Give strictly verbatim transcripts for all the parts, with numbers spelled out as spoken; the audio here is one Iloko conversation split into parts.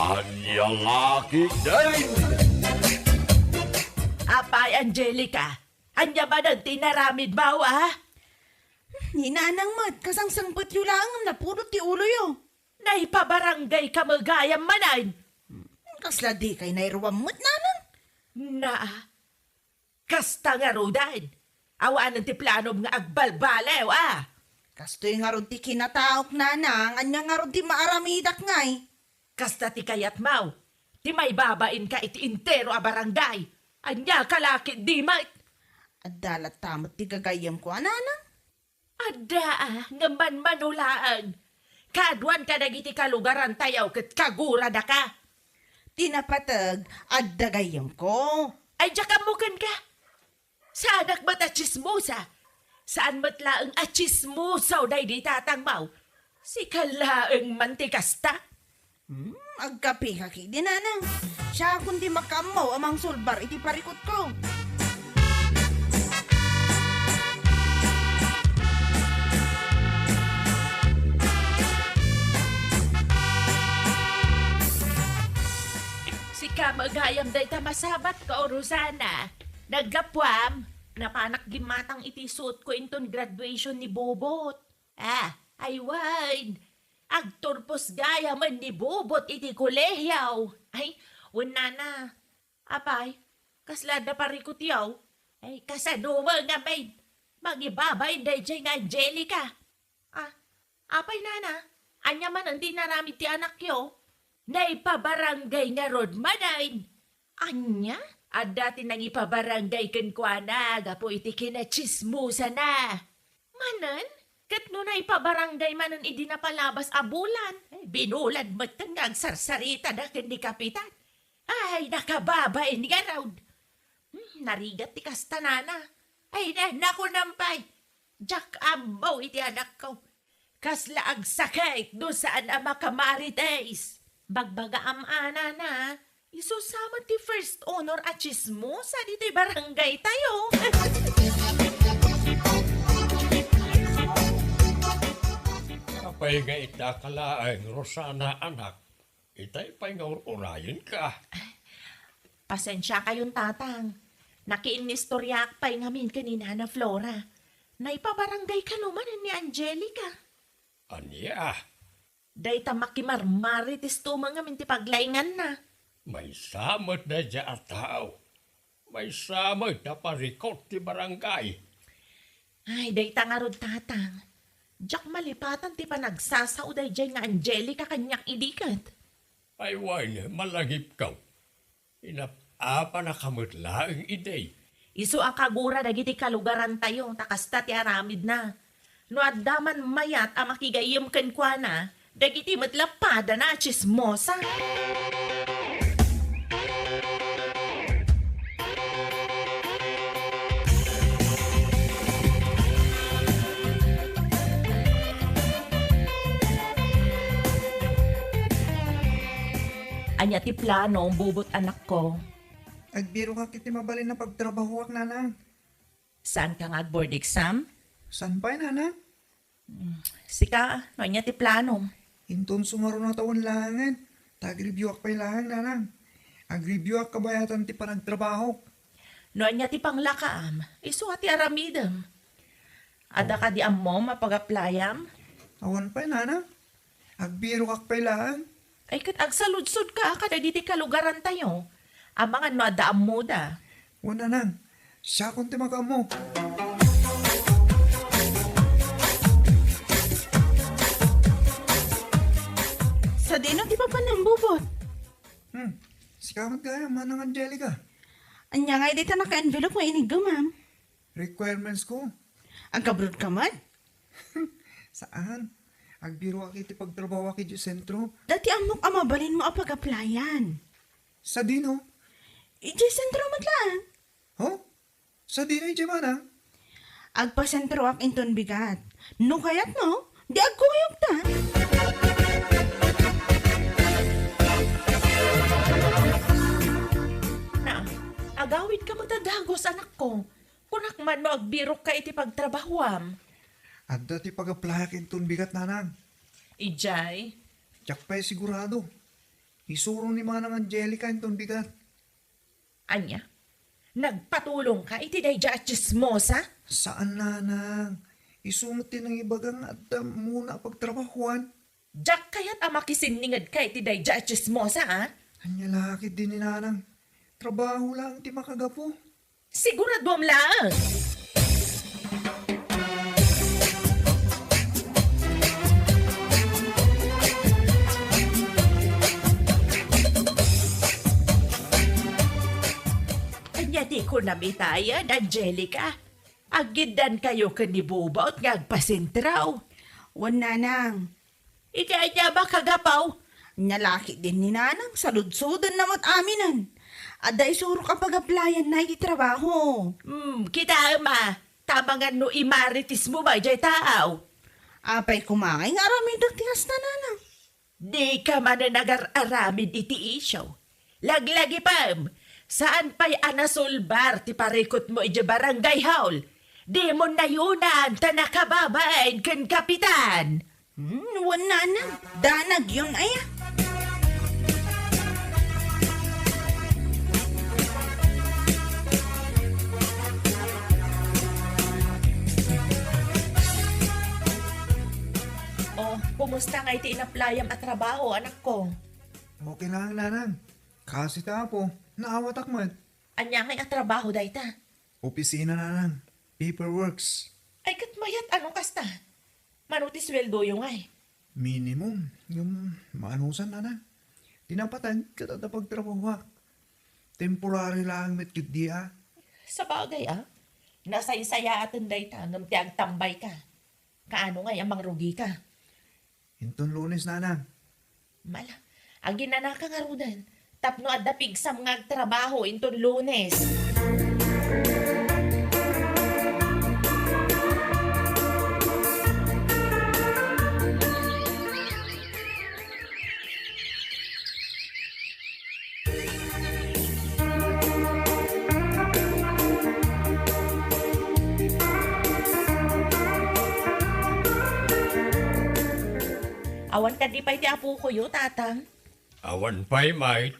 Ania la ketdin? Apay, Angelica, ania manen ti inaramidmo, a? Ni Nanang met, kasangsangpetyo laeng ngem napudot ti uloyo. Naipabarangayka met gayam manen? Kasla dikay nairuam met, Nanang? Na, kasta ngaruden, awanen ti planom nga agbalbaliw, a? Kastoy ngarud ti kinataok, Nanang, ania ngarud ti maaramidak ngay? Kasta ti kayatmo, ti maibabainka iti entero a barangay. Ania ka la ketdi met? Adda latta met ti gagayyemko a, Nanang. Adda, a, ngem manmano laeng. Kaaduan kadagiti kalugarantayo ket kaguradaka. Ti napateg, adda gayyemko. Ay, diak ammo kenka. Saanak met a tsismosa. Saan met laeng a tsismosa daydi tatangmo. Sika laeng man ti kasta. Hmm, agkapeka ketdi, Nanang. Siakon ti makaammo a mangsulbar iti parikutko. Sika met gayam dayta masabatko, Rosana. Naggapuam, napanak gimmatang iti suotko inton graduation ni Bobot. Ah, ay wen, agturpos gayamen ni Bobot iti kolehiyo. Ay, wen, Nana. Apay, kasla adda parikutyo? Ay, kasano ngamin? Mangibabain daydiay nga Angelica. Ah, apay, Nana? Ania manen ti inaramid ti anakyo? Naipabarangay ngarud manen. Ania? Adda ti nangipabarangay kenkuana gapu iti kinatsismosana. Manen? Ket no naipabarangay manen idi napalabas a bulan, eh, binulad metten nga agsarsaritada ken ni Kapitan. Ay, nakababain ngarud. Hmm, narigat ti kasta, Nana. Ay, na, nakunam pay. Diak ammo iti anakko. Kasla agsakit no saan a makamarites. Bagbagaam a, Nana, isu sa met ti first honor a tsismosa ditoy barangaytayo. Apay nga ita ka laeng, Rosana, anak? Itay pay nga ur-urayenka. Pasensiakayon, Tatang. Nakiinnistoriaak pay ngamin ken ni Nana Flora. Naipabarangay kano manen ni Angelica. Ania? Dayta makimarmaritesto met ngamin ti paglainganna. Maysa met daydiay a tao. Maysa met a parikut ti barangay. Ay, dayta ngarud, Tatang. Diak malipatan ti panagsasao daydiay nga Angelica kaniak idi ket. Ay wen, malagipko. Inap-apanaka met laeng idi. Isu a kagura dagiti kalugarantayo ta kasta ti aramidna. No adda man mayat a makigayyem kenkuana, dagiti met la padana a tsismosa. Ania ti plano, Bubot, anakko? Agbirokak iti mabalin a pagtrabahoak, Nanang. Saanka nga ag-board exam? Saan pay, Nanang? Mm, sika, no ania ti planom? Inton sumaruno a tawen laengen, ta agreviewak pay laeng, Nanang. Agreviewak kabayatan ti panagtrabahok. No ania ti panglakaam, isu a ti aramidem. Adda kadi ammom a pag-applyam? Awan pay, Nanang. Agbirokak pay laeng. Ay, ket agsaludsodka kadagiti kalugarantayo. Amangan no adda ammoda. Wen, Nanang. Siakon ti makaammo. Sadino ti papanam, Bubot? Hmm. Sika met gayam, Manang Angelica. Ania ngay dayta naka-envelope nga iniggemam? Requirements ko. Ag-abroad ka met? Saan. Agbiroak iti pagtrabahoak idiay sentro. Dayta ammok a mabalinmo a pag-applyan. Sadino? Idiay sentro met laeng. Ho? Sadino idiay, Manang? Agpasentroak inton bigat. No kayatmo, di agkuyogta. Na, agawidka met a dagus, anakko. Kunak man no agbirokka iti pagtrabahoam. Adda ti pag-applyak inton bigat, Nanang. Idiay? Diak pay sigurado. Isuro ni Manang Angelica inton bigat. Ania? Nagpatulongka iti daydiay a tsismosa? Saan, Nanang. Isu met ti nangibaga nga adda umuna a pagtrabahoan. Diak kayat a makisinningedka iti daydiay a tsismosa, a? Ania la ketdi ni Nanang? Trabaho laeng ti makagapu. Siguraduam laeng. Ania ti kunam itayen, Angelica? Aggiddankayo ken ni Bubot nga agpasentro? Wen, Nanang. Iti ania a makagapu? Ania la ketdi ni Nanang, saludsodenna met aminen. Adda isurok a pag-applyan na iti trabaho. Hmm, kitaem a, ta amangan no imaritismo ba jay tao? Apay koma ngay nga aramidek ti kasta, Nanang? Dika manen agar-aramid iti isyu. Laglagipem, saan pay a nasulbar ti parikutmo idiay barangay hall. Dimon nayunan ta nakababain ken kapitan. Hmm, wen, Nanang. Danagyon aya. Oh, kumusta ngay ti inaplayam a trabaho, anakko? Okay lang, Nanang. Kasi ti Apo, naawatak met. Ania ngay a trabaho dayta? Opisina, Nanang. Paperworks. Ay, ket mayat a no kasta. Mano ti sueldoyo ngay? Minimum. Ngem maanusan, Nanang. Ti napateg ket adda pagtrabahoak. Temporary laeng met ketdi a. Sabagay a. Nasaysayaaten dayta ngem ti agtambayka. Kaano ngay a mangrugika? Inton Lunes, Nanang. Mala, aginanaka ngaruden tapno adda pigsam nga agtrabaho inton Lunes. Awan kadi pay ti apokoyo, Tatang? Awan pay, Mike.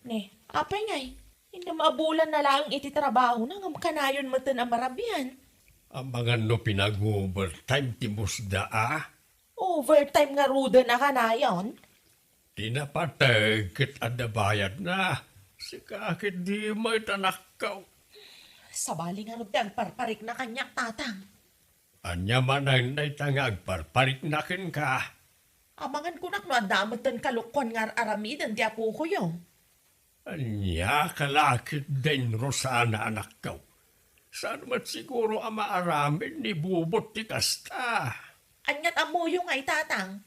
Ne, apay ngay? Innem a bulan na laeng iti trabahona ngem kanayon metten a marabian. Amangan no pinag-overtime ti boss da a? Overtime ngaruden a kanayon? Ti napateg ket adda bayadna. Sika ketdi met, anakko. Sabali ngarud ti agparparikna kaniak, Tatang. Ania manen dayta nga agparparikna kenka? Amangan kunak no adda metten kalukkuan nga ar-aramiden ti apokoyo. Ania ka la ketdin, Rosana, anakko? Saan met siguro a maaramid ni Bubot ti kasta? Aniat ammoyo ngay, Tatang?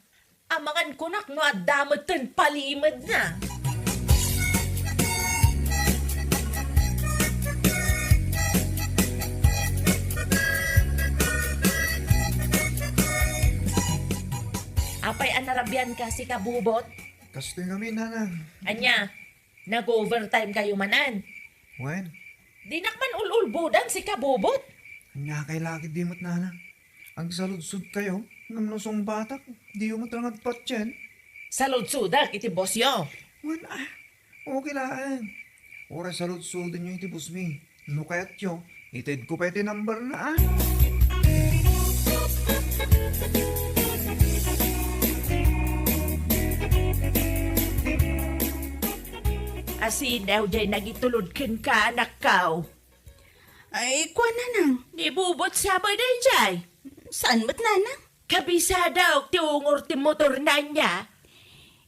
Amangan kunak no adda metten palimedna. Apay a narabianka, sika Bubot? Kastoy ngamin, Nanang. Ania? Nag-overtime kayo manen? Wen. Dinak man ul-ulbodan, sika Bubot. Ania kay lakit di met, Nanang? Agsalodsodkayo, ngem no sungbatak, diyo met la nga agpatien. Saludsodak iti bossyo. Wen, a, okay laeng. Uray saludsodenyo iti bossmi. No kayatyo, itedko pay ti numberna, a. Asino jay nangitulod kenka, anakko? Ay, kua, Nanang. Ni Bubot sa ba dayjay? Saan met, Nanang? Kabisadok ti ungor ti motorna ania?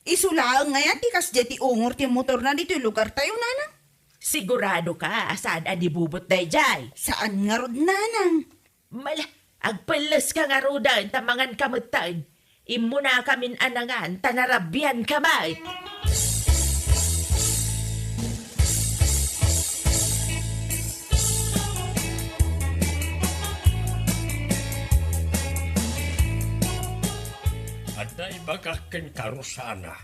Isu laeng ngay a ti kasdiay ti ungor ti motorna ditoy lugartayo, Nanang. Siguradoka a saan a ni Bubot dayjay? Saan ngarud, Nanang. Mala, agpelleska ngaruden ta manganka metten. Immunakamin a nangan ta narabianka met. Adda ibagak kenka, Rosana.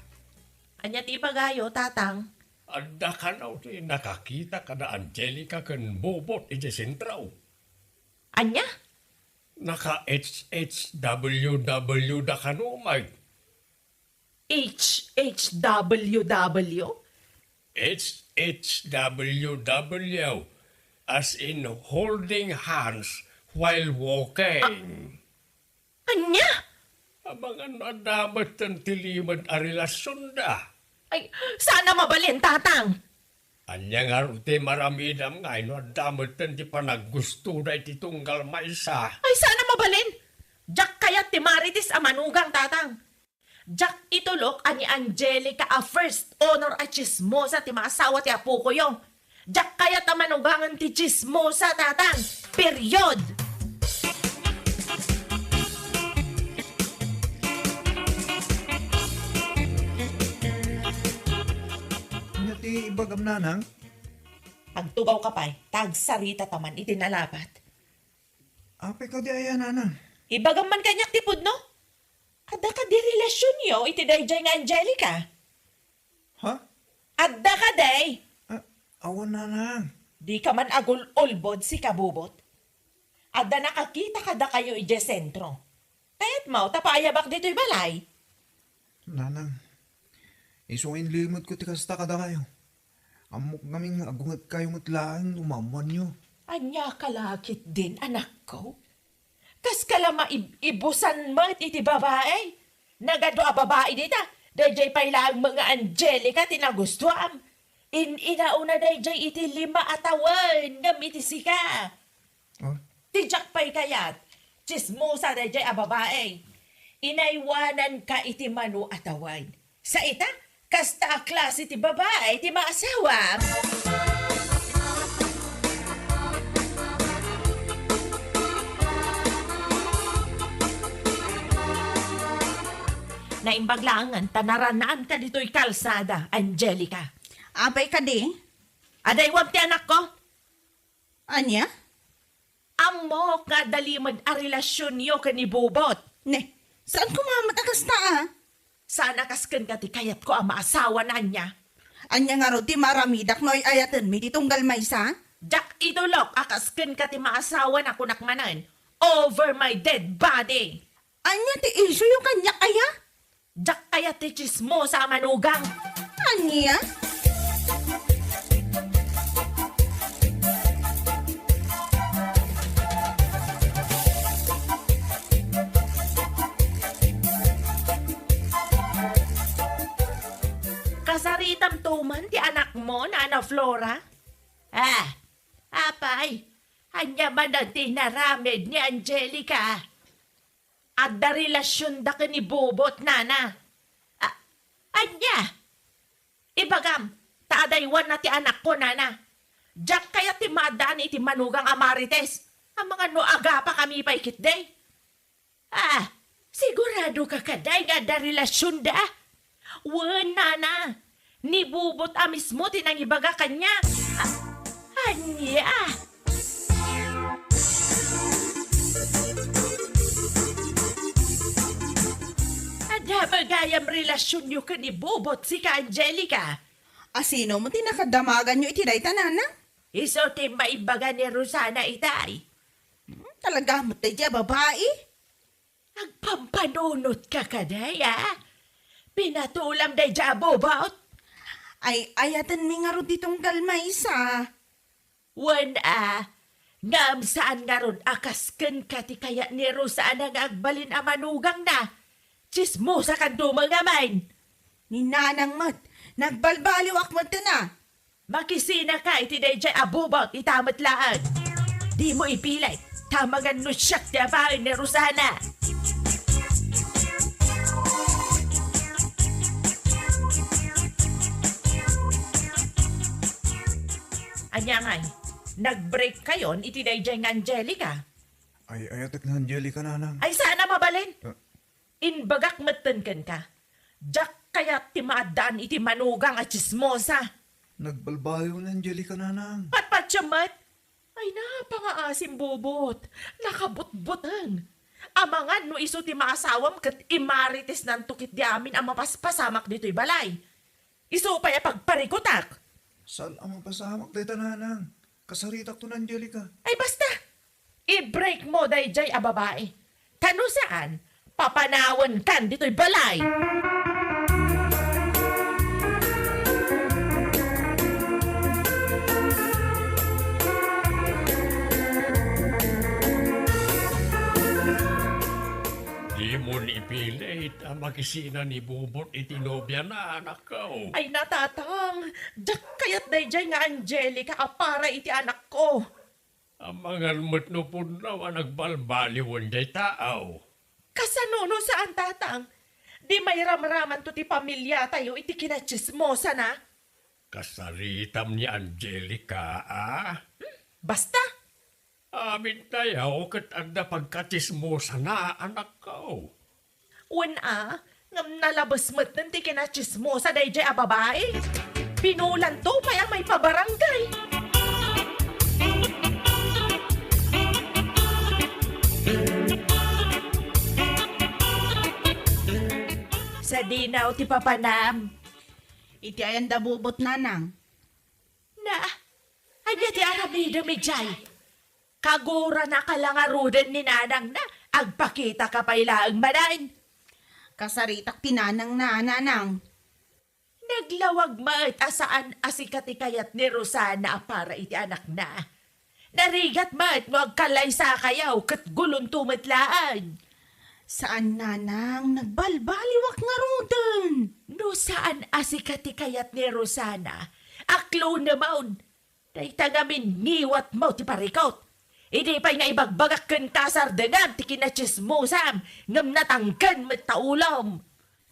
Ania ti ibagayo, Tatang? Adda kano ti nakakita kada Angelica ken Bobot idiay sentro. Ania? Naka-H H W W da kano, Mike. H H W W? H H W W, as in holding hands while walking. Ania? Amangan no adda metten ti limed a relasionda. Ay, saan a mabalin, Tatang? Ania ngarud ti maramidam nga no adda metten ti panaggustoda iti tunggal maysa? Ay, saan a mabalin? Diak kayat ti Marites a manugang, Tatang. Diak itulok a ni Angelica a first honor a tsismosa ti maasawa ti apokoyo. Diak kayat a manugangen ti tsismosa, Tatang. Period! Ania ti ibagam, Nanang? Agtugaw ka pay, ta agsarita ta man iti nalabat. Apay kadi aya, Nanang? Ibagam man kaniak ti pudno? Adda kadi relasionyo iti daydiay nga Angelica? Ha? Adda kadi? Ah, awan, Nanang. Dika man agul-ulbod, sika, Bubot. Adda nakakita kadakayo idiay sentro. Kayatmo ta paayabak ditoy balay? Nanang, isu nga inlimetko ti kasta kadakayo. Ammok ngamin nga agungetkayo met laeng no maammoanyo. Ania ka la ketdin, anakko? Kas ka la maib-ibusan met iti babai? Nagadu a babai dita, daydiay pay laeng met nga Angelica ti nagustuam. In-inauna daydiay iti lima a tawen ngem iti sika. Oh? Ti diak pay kayat, tsismosa daydiay a babai. Inaywananka iti mano a tawen. Sa ita, kasta a klase ti babai ti maasawam. Naimbag laengen ta naran-anka ditoy kalsada, Angelica. Apay kadi? Adaywam ti anakko? Ania? Ammok nga adda limed a relasionyo ken ni Bubot. Ne, saan koma met a kasta, a? Saan a kas kenka ti kayatko a maasawan, ania? Ania ngarud ti maaramidak no ay-ayatenmi ti tunggal maysa? Diak itulok a kas kenka ti maasawan a kunak manen, over my dead body. Ania ti isuyo kaniak, aya? Diak kayat ti tsismosa a manugang. Ania? Kasaritam to man ti anakmo, Nana Flora? Ah, apay, ania manen ti inaramid ni Angelica? Adda relasionda ken ni Bubot, nana. A-, ania? Ibagam, ta adaywanna ti anakko, nana. Diak kayat ti maaddaan iti manugang a Marites. Amangan no agapakami pay ketdi. Ah, sigurado ka kadi nga adda relasionda? Wen, nana, ni Bubot a mismo ti nangibaga kaniak. A-, ania? Adda ba gayam relasionyo ken ni Bubot, sika, Angelica? A sino met ti nakadamaganyo iti dayta, nana? Isu ti maibaga ni Rosana itay. Hmm, talaga met daydiay a babai? Agpampanunotka kadi, a? Pinatulam daydiay a Bubot? Ay, ayatenmi ngarud ti tunggal maysa. Wen a, ngem saan ngarud a kas kenka ti kayat ni Rosana nga agbalin a manugangna. Tsismosakanto met ngamin. Ni nanang met, nagbalbaliwak met, a. Makisinaka iti daydiay a Bubot ita met laeng. Dimo ipilit, ta amangan no siak ti abaen ni Rosana. Ania ngay, nag-break kayon iti daydiay nga Angelica? Ay, ayatek ni Angelica, nanang. Ay, saan a mabalin? Ah. Imbagak metten kenka, diak kayat ti maaddaan iti manugang a tsismosa. Nagbalbaliw ni Angelica, nanang. Patpatiem met? Ay, napangaasim, Bubot. Nakabutbuteng. Amangan no isu ti maasawam ket imaritesnanto ketdi amin a mapaspasamak ditoy balay. Isu pay a pagparikutak. Saan a mapasamak dayta, nanang. Kasaritakto ni Angelica. Ay, basta! I-break mo daydiay a babai. Ta no saan, papanawenkan ditoy balay. isina ni Bubot iti nobiana, anakko. Ay, natatang, diak kayat daydiay nga Angelica a para iti anakko. Amangan met no pudno a nagbalbaliwen diay tao. Kasano no saan, tatang? Di mairamramanto ti pamilyatayo iti kinatsismosana? Kasaritam ni Angelica, a? Hmm, basta. Amintayo ket adda pagkatsismosana, anakko. Wen a, ngem nalabes metten ti kinatsismosa daydiay a babai. Pinulanto pay a maipabarangay. Sadinaw ti papanam. Iti ayan da Bubot, nanang? Na, ania ti aramidem idiay? Kaguranaka la ngaruden ni nanangna, agpakitaka pay laeng manen. Kasaritak ti nanangna, nanang. Naglawag met a saan a sika ti kayat ni Rosana a para iti anakna. Narigat met no agkalaysakayo ket gulonto met laeng. Saan, nanang, nagbalbaliwak ngaruden. No saan a sika ti kayat ni Rosana, aklonemon. Dayta ngamin ngiwatmo ti parikut. Idi pay nga ibagbagak kenka a sardengam ti kinatsismosam, ngem natangken met ta ulom.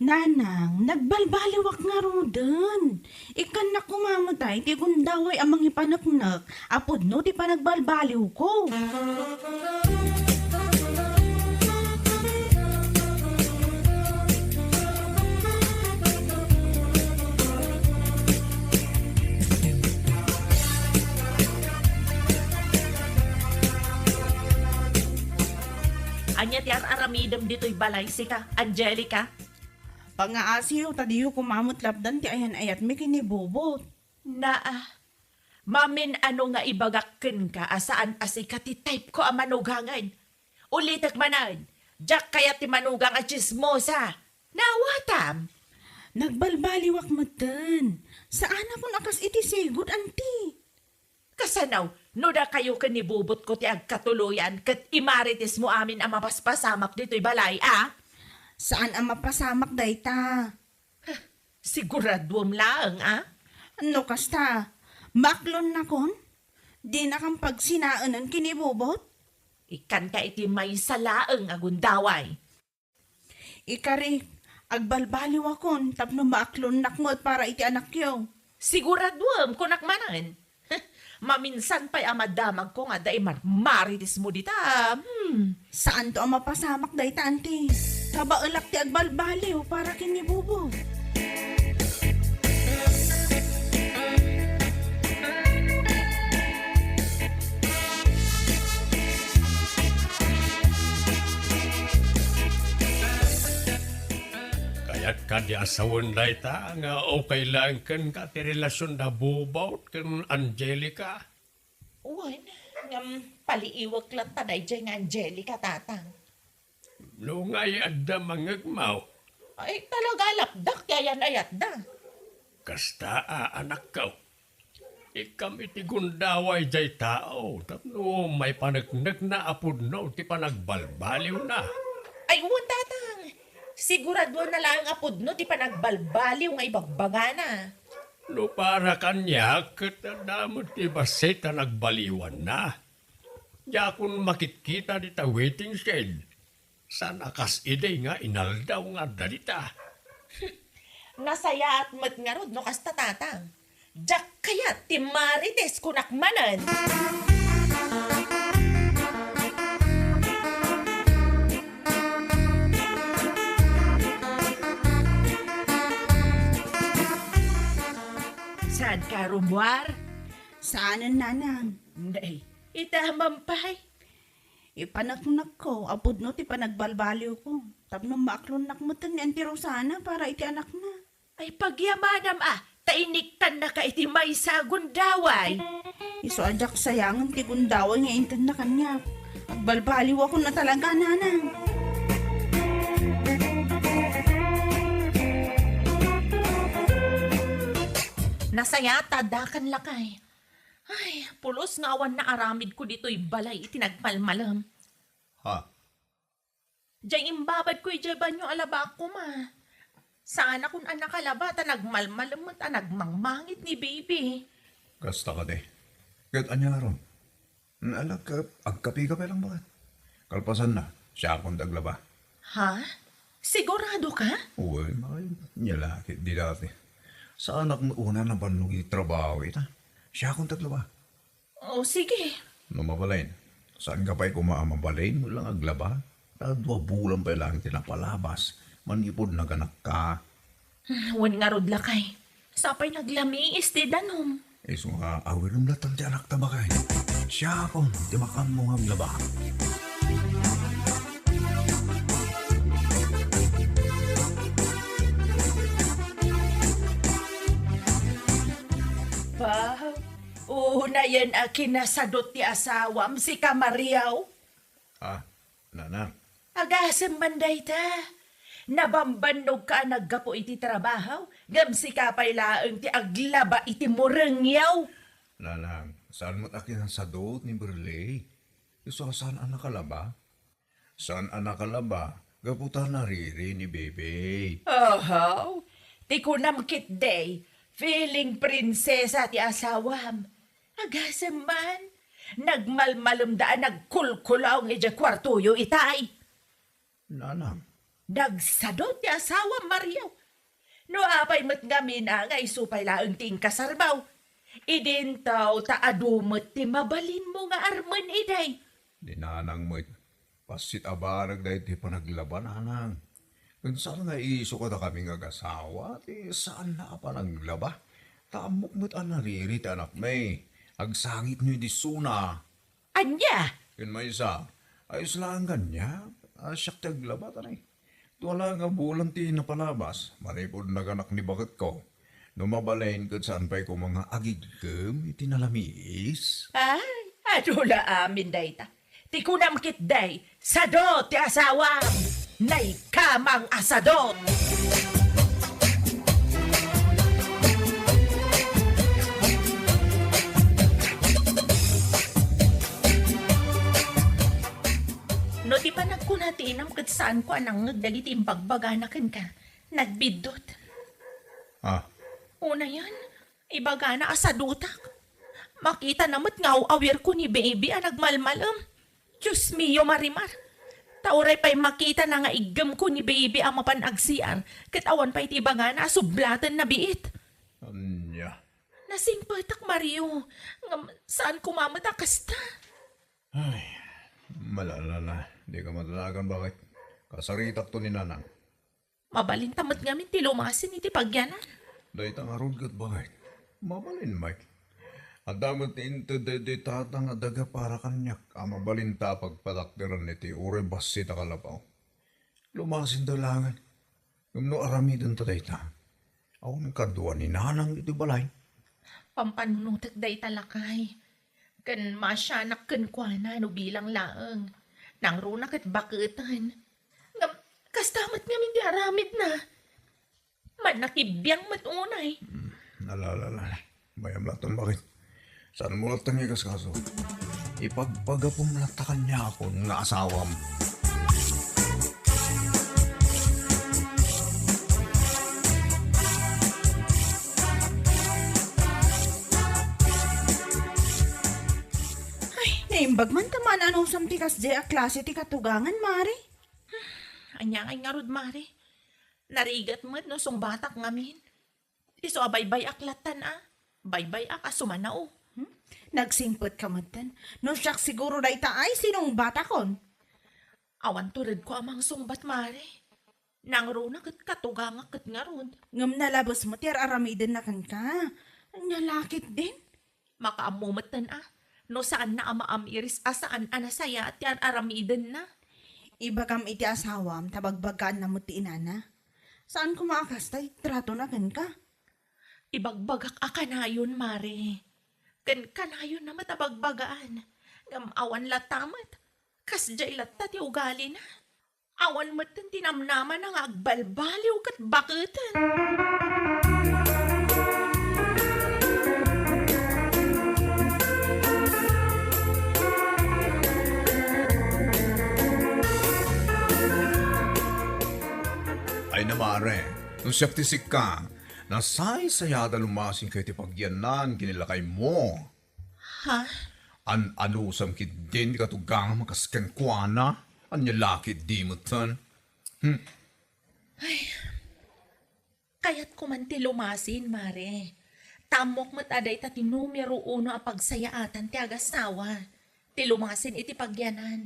Nanang, nagbalbaliwak ngaruden. Ikkannak koma met ay ti gundaway a mangipaneknek a pudno ti panagbalbaliwko. Ania ti ar-aramidem ditoy balay, sika, Angelica? Pangaasiyo ta diyo koma met lapdan ti ayan-ayatmi ken ni Bubot. Naa, mamin-ano nga ibagak kenka a saan a sika ti type-ko a manugangen. Ulitek manen, diak kayat ti manugang a tsismosa. Naawatam? Nagbalbaliwak metten. Saanakon a kas iti sigud, anti. Kasano, no dakayo ken ni Bubotko ti agkatuloyan ket imaritismo amin a mapaspasamak ditoy balay, a? Saan a mapasamak dayta. Huh, siguraduem laeng, a? No kasta, maaklonnakon? Dinakam pagsinaenen ken ni Bubot? Ikkanka iti maysa laeng a gundaway. Ikarik, agbalbaliwakon tapno maaklonnak met para iti anakyo. Siguraduem, kunak manen. Maminsan pay a madamagko nga adda imarmaritismo dita. Hmm. Saanto a mapasamak dayta, anti. Kabaelak ti agbalbaliw para ken ni Bubo. Kayat kadi a sawen dayta nga okay laeng kenka ti relasion da Bubot ken Angelica? Wen, ngem paliiwek latta daydiay nga Angelica, Tatang. No ngay adda mangngegmo? Ay, talaga, lapdak ti ayan-ayatda. Kasta a, anakko. Ikkam iti gundaway diay tao tapno maipaneknekna a pudno ti panagbalbaliwna. Ay, wen, Tatang. Siguraduenna laeng a pudno ti panagbalbaliw nga ibagbagana. No para kaniak, ket adda met ti bassit a nagbaliwanna. Diakon makitkita dita waiting shed. Saan a kas idi nga inaldaw nga adda dita. Nasayaat met ngarud no kasta, Tatang. Diak kayat ti marites, kunak manen. Saanka a rummuar? Saanen, Nanang. Nay, ita man pay. Ipaneknekko a pudno ti panagbalbaliwko tapno maaklonnak metten ni Auntie Rosana para iti anakna. Ay, pagyamanam a, ta inikkannaka iti maysa a gundaway. Isu a diak sayangen ti gundaway nga intedna kaniak. Agbalbaliwakon a talaga, Nanang. Nasayaat ta addakan, lakay. Ay, pulos nga awan naaramidko ditoy balay iti nagmalmalem. Ha? Diay imbabadko idiay banio a labako, ma. Saanakon a nakalaba ta nagmalmalem met a nagmangmangit ni baby. Kasta kadi. Ket ania ngarud? Ala, agkape ka pay lang baket. Kalpasanna, siakon ti aglaba. Ha? Sigurado ka? Wen, ay, nia la ket di dati. Saanak met unay a nabannog iti trabaho ita. Siakon ti aglaba. O, sige. No mabalin, saanka pay koma a mabalin met lang aglaba? Ta dua bulan pay laeng ti napalabas, manipud naganakka. Hmm, wen ngarud, lakay. Sapay naglamiis ti danum. Isu nga, awirem latta ti anakta, baket. Siakon ti makaammo nga aglaba. Ba, unayen a kinasadot ti asawam, sika, Mario? Ah, Nanang. Agasem man dayta. Nabambannogka a naggapu iti trabaho, ngem sika pay laeng ti aglaba iti murengyo. Nanang, saan met a kinasadot ni Berley? Isu a saan a nakalaba? Saan a nakalaba, gapu ta nariri ni Bebe. Oho, ti kunam ketdi, feeling prinsesa ti asawam. Agasem man, nagmalmalemda a nagkulkulaong idiay kuartoyo itay. Nanang. Nagsadot ti asawam, Mario. No apay met ngamin a nga isu pay laeng ti inkasarbaw, idinto ta adu met ti mabalinmo nga armen idi. Ni Nanang met. Bassit a banag daytoy panaglaba, Nanang. Ken saan nga isu kadakami nga agasawa ti saanna a panaglaba? Ta ammok met a nariri ti anakmi. Agsangitno idi isuna. Ania? Ken maysa, ayos laeng kaniak. A, siak ti aglaba, ta nay. Dua la nga bulan ti napalabas, manipud naganak ni baketko. No mabalin ket saan pay koma nga agigkem iti nalamiis? Ay, adu la amin dayta. Ti kunam ketdi, sadot ti asawam. Naikamang a sadot. No ti panagkuna ti inam ket saanko a nangngeg dagiti imbagbagana kenka, nagbiddut. Ah. Unayen, ibagana a sadotak. Makitana met nga aw-awirko ni Baby a nagmalmalem. Dios mio, Marimar. Ta uray pay makitana nga iggemko ni Baby a mapan agsiar, ket awan pay ti ibagana a sublatenna biit. Ania? Nasingpetak, Mario. Ngem saan koma met a kasta. Ay, malalala, dika madanagan, baket. Kasaritakto ni Nanang. Mabalinta met ngamin ti lumasin iti pagyanan. Dayta ngarud ket baket. Mabalin, Mike. Adda met ti inted daydi tata nga daga para kaniak a mabalinta a pagpadakderen iti uray bassit a kalabaw. Lumasinda laengen. Ngem no aramidenta dayta, awan kadua ni Nanang iti balay. Pampanunotek dayta, lakay. Ken maasianak kenkuana no bilang laeng. Nangruna ket baketen. Ngem, kasta met ngamin ti aramidna. Mannakibiang met unay. Hmm, ala, ala, ala. Mayam latta, baket. Saanmo latta nga ikaskaso? Ipagpagapum latta kaniakon nga asawam. Ay, naimbag man ta man anusam ti kasdiay a klase ti katugangan, Mare. Ania ngay ngarud, Mare? Narigat met no sungbatak ngamin. Isu a baybay-ak lattan a. Baybay-ak a sumanao. Hmm? Nagsingpet ka metten. No siak siguro dayta ay sinungbatakon. Awan turedko a mangsungbat, Mare. Nangruna ket katugangak ket ngarud. Ngem nalabes met ti ar-aramidenna kenka. Ania la ketdin? Makaammo metten a, no saanna a maamiris a saan a nasayaat ti ar-aramidenna. Ibagam iti asawam ta bagbagaanna met ti inana. Saan koma a kasta ti tratona kenka? Ibagbagak a kanayon, Mare. Ken kanayonna met a bagbagaan. Ngem awan latta met. Kasdiay latta ti ugalina. Awan metten ti namnamana nga agbalbaliw ket baketen. Ay na, Mare, No siak ti sika, nasaysayat a lumasinkayo ti pagyanan ken ni lakaymo. Ha? An-anusam ketdin ti katugangam a kas kenkuana? Ania la ketdi metten? Hmm. Ay, kayatko man ti lumasin, Mare. Ta ammok met a dayta ti numero uno a pagsayaatan ti agasawa, ti lumasin iti pagyanan.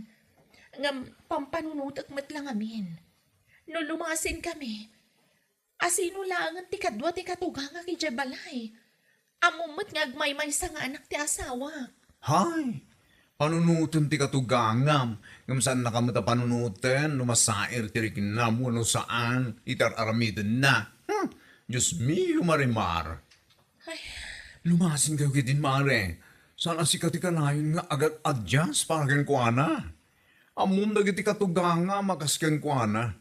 Ngem pampanunotek met la ngamin. No lumasinkami, asino laengen ti kadua ti katugangak idiay balay? Ammom met nga agmaymaysa nga anak ti asawak. Hay! Panunoten ti katugangam, ngem saannaka met a panunoten no masair ti riknam wenno saan iti ar-aramidenna. Hmm! Dios mio, Marimar! Ay. Lumasinkayo ketdin, Mare. Saan a sika ti kanayon nga agad-adyas para kenkuana. Ammom dagiti katugangam a kas kenkuana.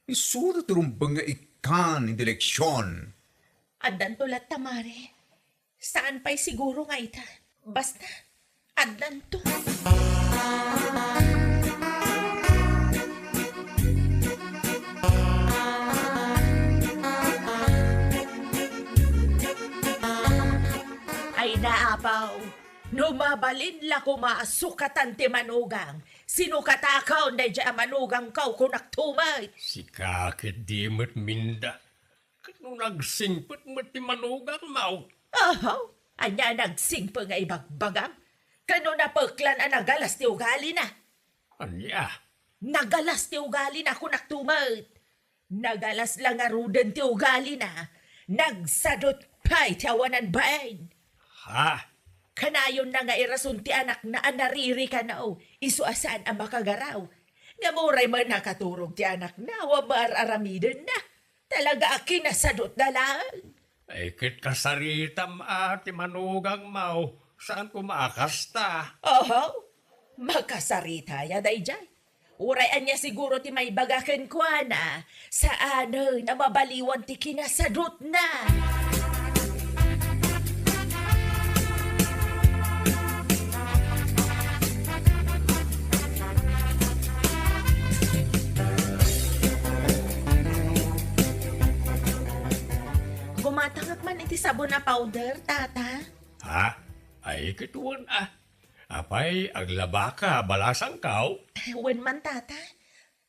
Isuda ti rumbeng nga ikkan iti leksion. Addanto latta, Mare. Saan pay siguro nga ita. Basta, addanto. Ay, naapaw. No mabalin la koma a sukatan ti manugang, sinukatakon daydiay a manugangko, kunakto met. Sika ketdi met, Minda. Ket no nagsingpet met ti manugangmo? Ahaw, ania a nagsingpet nga ibagbagam? Ket no napeklan a nagalas ti ugalina? Ania? Nagalas ti ugalina, kunakto met. Nagalas la ngaruden ti ugalina, nagsadut pay ti awanan bain. Ha? Kanayonna nga irason ti anakna a naririkano, isu a saan a makagaraw. Ngem uray met nakaturog ti anakna, awan met ar-aramidenna. Talaga a kinasadutda laeng. Ay, ket kasaritam a ti manugangmo, saan koma a kasta? Oho, makasarita ya daydiay. Uray ania siguro ti maibaga kenkuana, saanen a mabaliwan ti kinasadutna. Gumatangak man iti sabon a powder, Tata. Ha? Ay, ket wen a. Apay, aglabaka, balasangko? Wen man, Tata.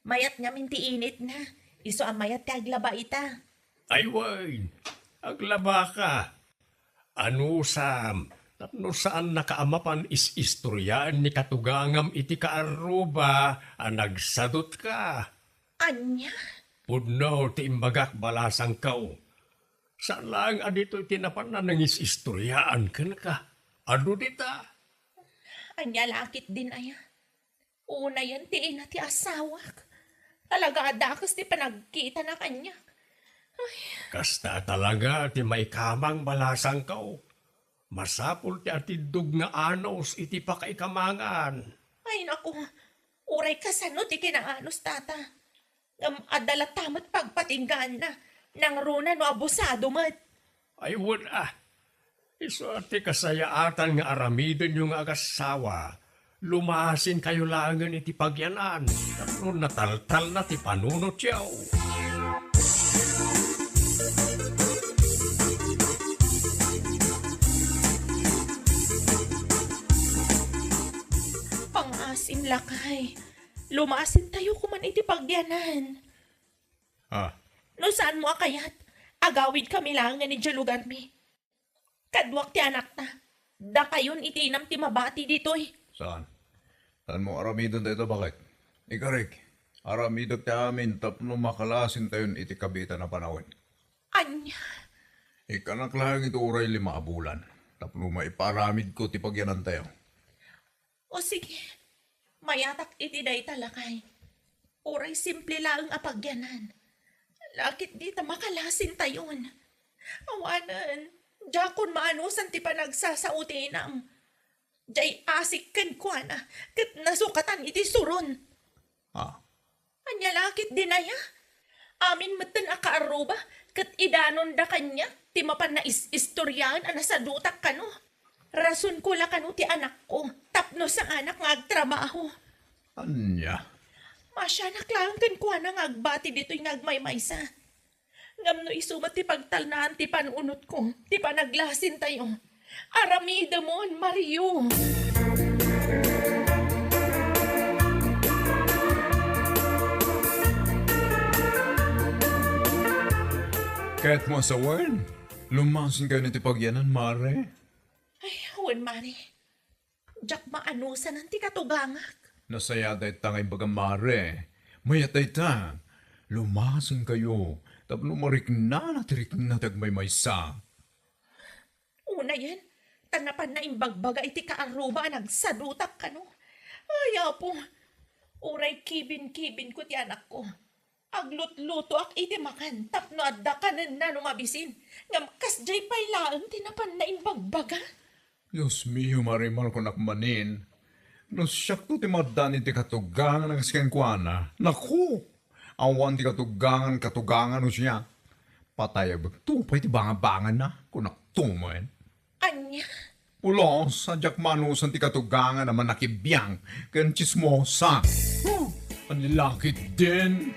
Mayat ngamin ti initna. Isu a mayat ti aglaba ita. Ay, wen, aglabaka. Anusam, tapno saannaka a mapan is-istoriaen ni katugangam iti kaarruba a nagsadutka. Ania? Pudno ti imbagak, balasangko. Saan laeng a ditoy ti napanna nangis-istoriaan kenka. Adu dita. Ania la ketdin aya? Unayen ti ina ti asawak. Talaga a dakes ti panagkitana kaniak. Ay. Kasta talaga ti maikamang, balasangko. Masapul ti atiddog nga anus iti pakaikamangan. Ay, naku. Uray kasano ti kinaanus, Tata. Ngem adda latta met pagpatinggaanna, nangruna no abusado met. Ay, wen a. Isu a ti kasayaatan nga aramidenyo nga agassawa, lumasinkayo laengen iti pagyanan, tapno nataltalna ti panunotyo. Pangngaasim, lakay. Lumasintayo koman iti pagyanan. Ah. No saanmo a kayat, agawidkami laengen idiay lugarmi. Kaduak ti anakta. Dakayon iti inam ti mabati ditoy. Saan? Saanmo aramiden dayta, baket? Ikarik, aramidek ti amin tapno makalasintayon iti kabiitan a panawen. Ania? Ikkanak laeng iti uray lima a bulan tapno maipaaramidko ti pagyanantayo. O sige, mayatak iti dayta, lakay. Uray simple laeng a pagyanan. Lakit dita makalasintayon. Awanen, diakon maanusan ti panagsasao ti inam. Diay asik kenkuana, ket nasukatan iti suron. Ah, Ania la ketdin aya? Amin metten a kaarruba ket idanonda kaniak ti mapan nais-istoriaen a nasadutak kano. Rasonko la kano ti anakko tapno saanak nga agtrabaho. Ania? Masianak laeng kenkuana nga agbati ditoy nga agmaymaysa. Ngem no isu met ti pagtalnaan ti panunotko, ti panaglasintayo, aramidemon, Mario. Ket mo a sawen, lumasinkayon iti pagyanan, Mare? Ay, wen, Mare. Diak maanusanen ti katugangak. Nasayaat dayta nga imbagam, Mare. Mayat dayta. Lumasinkayo tapno mariknana ti rikna ti agmaymaysa. Unayen, ta napanna imbagbaga iti kaarruba a nagsadutak kano. Ay, Apo, uray kibin-kibinko ti anakko. Aglutlutoak iti makan tapno adda kanenna no mabisin, ngem kasdiay pay laeng ti napanna imbagbaga. Dios mio, Marimar, kunak manen, no siakto ti maaddaan iti katugangan a kas kenkuana, naku, awan ti katugangan, katugangan no siak. Patayabekto pay ti bangabanganna, kunakto met. Ania? Pulos, a diak maanusan ti katugangan a mannakibiang ken tsismosa. Huh! Ania la ketdin?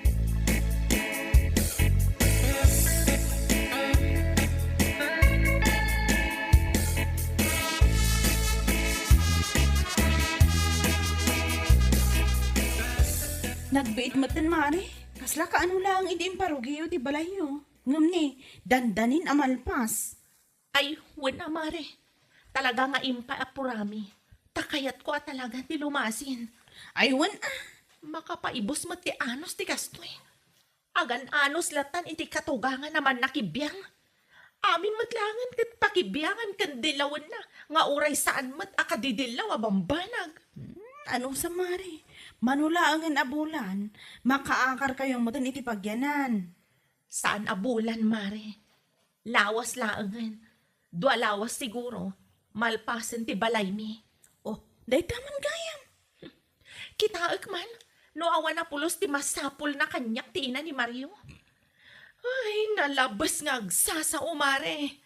Nagbiit metten, Mare. Kasla kaano laeng idi imparugiyo ti balayyo. Ngem ni, dandanin a malpas. Ay, wen a, Mare. Talaga nga impaapurami. Ta kayatko a talaga ti lumasin. Ay, wen a. Makapaibus met ti anus ti kastoy. Agan-anus latan iti katugangan a mannakibiang. Amin met laengen ket pakibiangan ken dillawenna nga uray saan met a kadidillaw a bambanag. Hmm, anusam, Mare? Mano laengen a bulan, makaakarkayo metten iti pagyanan. Saan a bulan, Mare. Lawas laengen. Dua lawas siguro, malpasen ti balaymi. Oh, dayta man gayam. Kitaek man, no awan a pulos ti masapulna kaniak ti ina ni Mario. Ay, nalabes nga agsasao, Mare.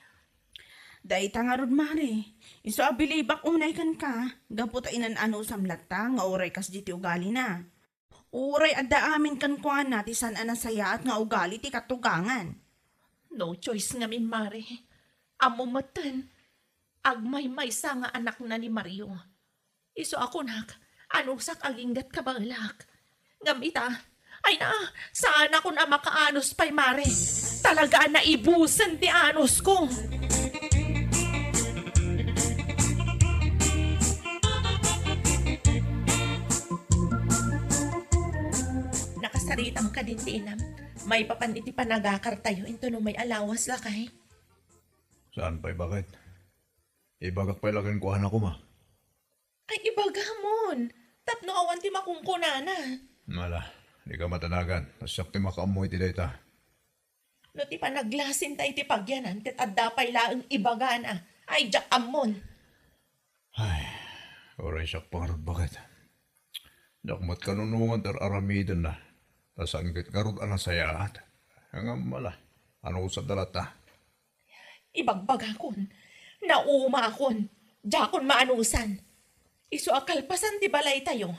Dayta ngarud, Mare. Isu a bilibak unay kenka, gapu ta inan-anusam latta nga uray kasdi ti ugalina. Uray adda amin kenkuana ti saan a nasayaat nga ugali ti katugangan. No choice ngamin, Mare. Ammo metten, agmaymaysa nga anakna ni Mario. Isu a kunak, anusak aginggat kabaelak. Ngem ita, ay na, saanakon a makaanus pay, Mare. Talaga a naibusen ti anusko. Nakasaritam kadin ti inam, maipapan iti panagakartayo, inton umay a lawas, lakay. Saan pay, baket? Ibagak pay la kenkuana koma. Ay, ibagamon, tapno awan ti makunkunana. Ala, dika matanagan, ta siak ti makaammo iti dayta. No ti panaglasinta iti pagyanan ket adda pay laeng ibagana, ay, diak ammon. Ay, uray siak pangarud, baket. Diak met kanunongan ti ar-aramidenna, ta saan ket ngarud a nasayaat. Ngem ala, anusam da latta. Ibagbagakon, naumaakon, diakon maanusan. Isu a kalpasan ti balaytayo,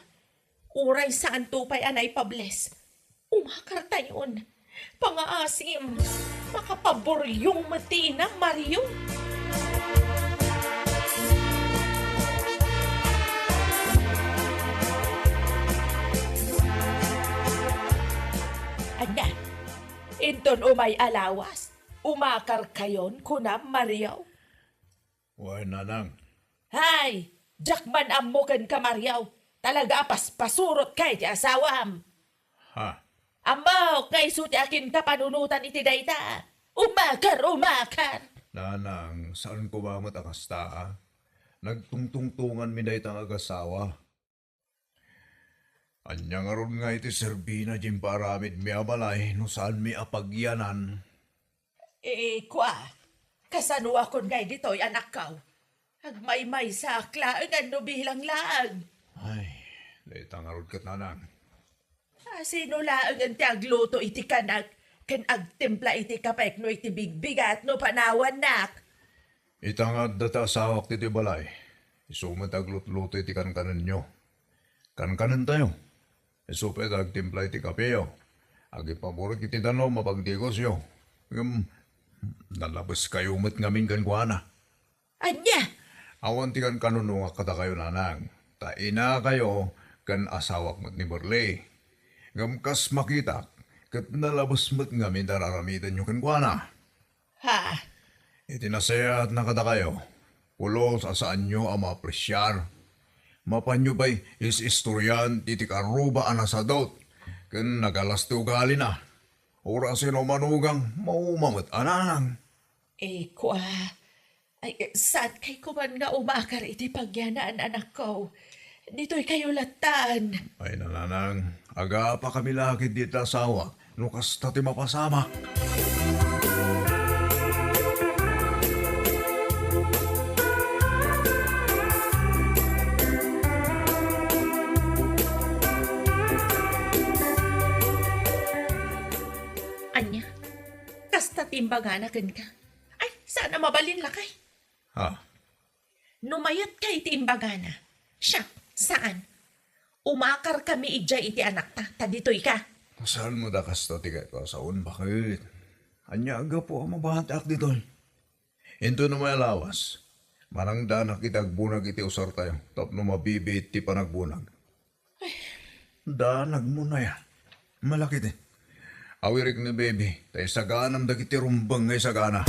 uray saanto pay a naipables, umakartayon. Pangaasim, makapaburyong met ti inam, Mario. Ania, inton umay a lawas, umakarkayon, kunam, Mario? Wen, nanang. Hay! Diak man ammo kenka, Mario. Talaga a paspasurotka iti asawam. Ha? Ammok nga isu ti akinta panunotan iti dayta. Umakar, umakar! Nanang, saan koma met a kasta, a? Nagtungtungtonganmi dayta nga agasawa. Ania ngarud nga iti serbina diay impaaramidmi a balay no saanmi a pagyanan? Eh, kua, kasanoakon ngay ditoy, anakko? Agmaymaysaak laeng no bilang laeng. Ay, dayta ngarud ket, nanang. A, sino laengen ti agluto iti kanak ken agtimpla iti kapek no iti bigbigat no panawannak? Ita nga adda ti asawak ditoy balay, isu met ti aglutluto iti kankanenyo. Kankanentayo. Isu pay ti agtimpla iti kapeyo. Agipaburik iti danum a pagdigosyo. Ngem, nalabeskayo met ngamin kenkuana. Ania? Awan ti kankanunongak kadakayo, nanang. Ta inakayo ken asawak met ni Burley. Ngem kas makitak, ket nalabes met ngamin ti ar-aramidenyo kenkuana. Ha? Iti nasayaatna kadakayo, pulos a saanyo a maapresiar. Mapanyo pay is-istorian ti, ti kaarruba a nasadut ken nagalas ti ugalina. Orasen no manugang, mauma met a nanang. Eh, kua. Ay, saankay koman nga umakar iti pagyanaen, anakko. Ditoykayo lattan. Ay, nanang, agapakami la ketdi ti asawak no kasta ti mapasamak. Ania? Kasta ti imbagana kenka? Ay, saan a mabalin, lakay? Ha? No mayetka iti imbagana, siak, saan. Umakarkami idiay iti anakta, ta ditoyka. Saan met a kasta ti kayatko a saon, baket? Ania a gapu a mabatiak ditoy? Intoy no may a lawas, marangdanak iti agbunag iti usartayo tapno mabibiit ti panagbunag. Danagmo aya. Malakiti. Awirik ni baby, ta isaganam dagiti rumbeng nga isagana.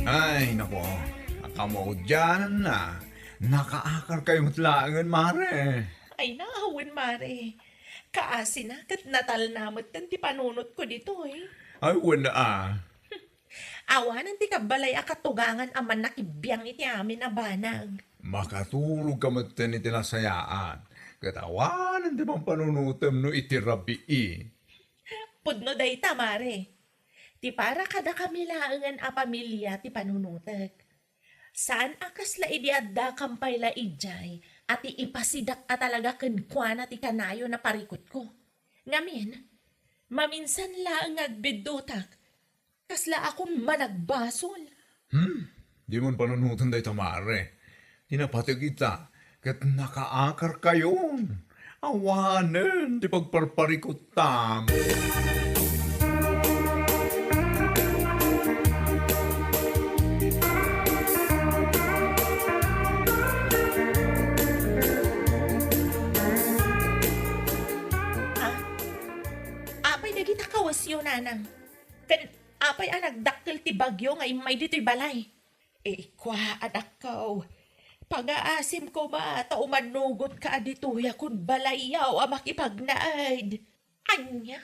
Ay, nako. Nakamaudyanan na. Nakaakarkayo met laengen, mare. Ay, naawen, mare. Kaasina ket natalna metten ti panunotko ditoy. Ay, wen a. Awanen ti kabbalay a katugangan a mannakibiang iti amin a banag. Makaturogka metten iti nasayaat, ket awanen ti pampanunotem no iti rabii. Pudno dayta, mare. Ti para kadakami laengen a pamilia ti panunotek. Saan a kasla idi addakam pay la idiay a ti ipasidak a talaga kenkuana ti kanayon a parikutko. Ngamin, maminsan laeng nga agbiddutak, kasla akon managbasol. Hmm, dimon panunoten dayta, mare. Ti napateg ita, ket nakaakarkayon. Awanen ti pagparparikuttam. Ah, apay dagita kawesyo, nanang? Ken apay a nagdakkel ti bagyo nga immay ditoy balay? Ikua, anakko, pangaasim koma ta umanugotka a ditoy a kun balayyo a makipagnaed. Ania?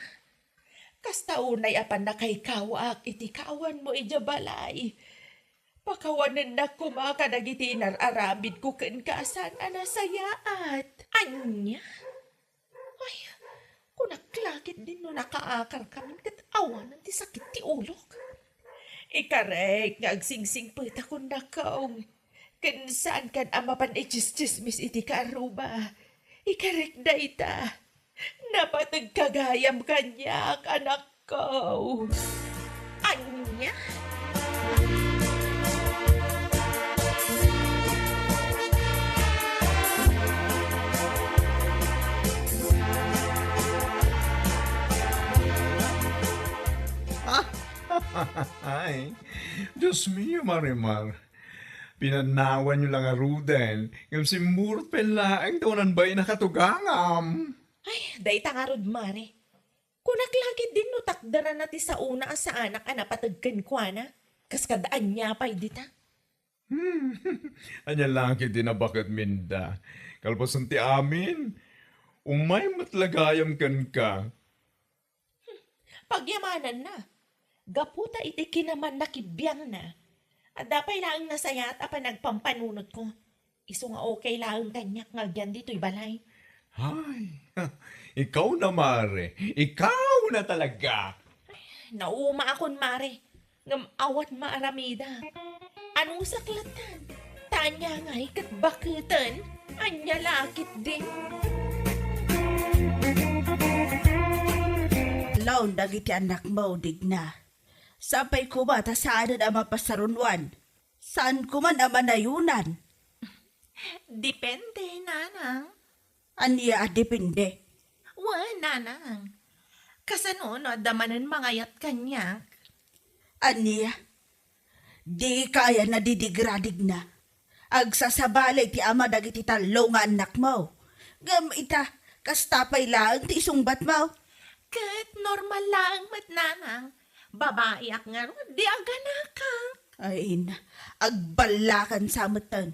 Kasta unay a pannakaykawak iti kaawanmo idiay balay. Pakawanennak koma kadagiti inar-aramidko kenka a saan a nasayaat. Ania? Ay, kunak la ketdin no nakaakarkamin ket awanen ti sakit ti ulok. Ikarek nga agsingsingpet a kunak, ken saankan a mapan itsistsismis iti kaarruba. Ikarek dayta. Napategka gayam kaniak, anakko. Ania? Ay, Dios mio, Marimar. Pinanawanyo la ngaruden, ngem simmurot pay laeng ta awanan bain a katugangam. Ay, dayta ngarud, mare. Kunak la ketdin no takderana ti saona a saanak a napateg kenkuana. Kas kad ania pay dita? Hmm. Ania la ketdi a baket, Minda? Kalpasan ti amin, umay met la gayam kenka. Pagyamananna. Gapu ta iti kinamannakibiangna, adda pay laeng nasayaat a panagpampanunotko. Isu nga okay laeng kaniak nga agyan ditoy balay. Ay, ikaw na, mare. Ikaw na talaga. Naumaakon, mare. Ngem awan maaramidak. Anusak lattan. Ta ania ngay ket baketen? Ania la ketdin? Laon dagiti annakmo, Digna. Sapay koma ta saanen a mapasarunwan. Saan koman a manayunan. Depende, nanang. Ania a depende? Wen, nanang. Kasano no adda manen mangayat kaniak? Ania? Dika aya nadidigradigna? Agsasabali ti ama dagiti tallo nga annakmo. Ngem ita, kasta pay laeng ti isungbatmo. Ket normal laeng met, nanang. Babaiak ngarud, di aganakak. Ay, na, agballakan sa metten.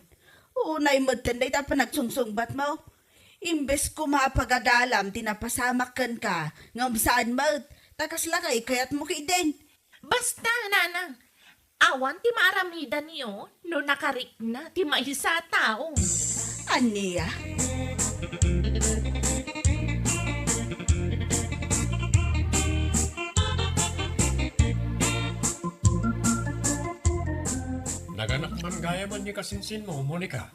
Unay metten dayta panagsungsungbatmo. Imbes koma a pagadalam ti napasamak kenka, ngem saan met, ta kasla kay kayatmo ketdin. Basta, nanang, awan ti maaramidanyo no nakarikna ti maysa a tao. Ania? Naganak man gayamen ni kasinsinmo, Monica.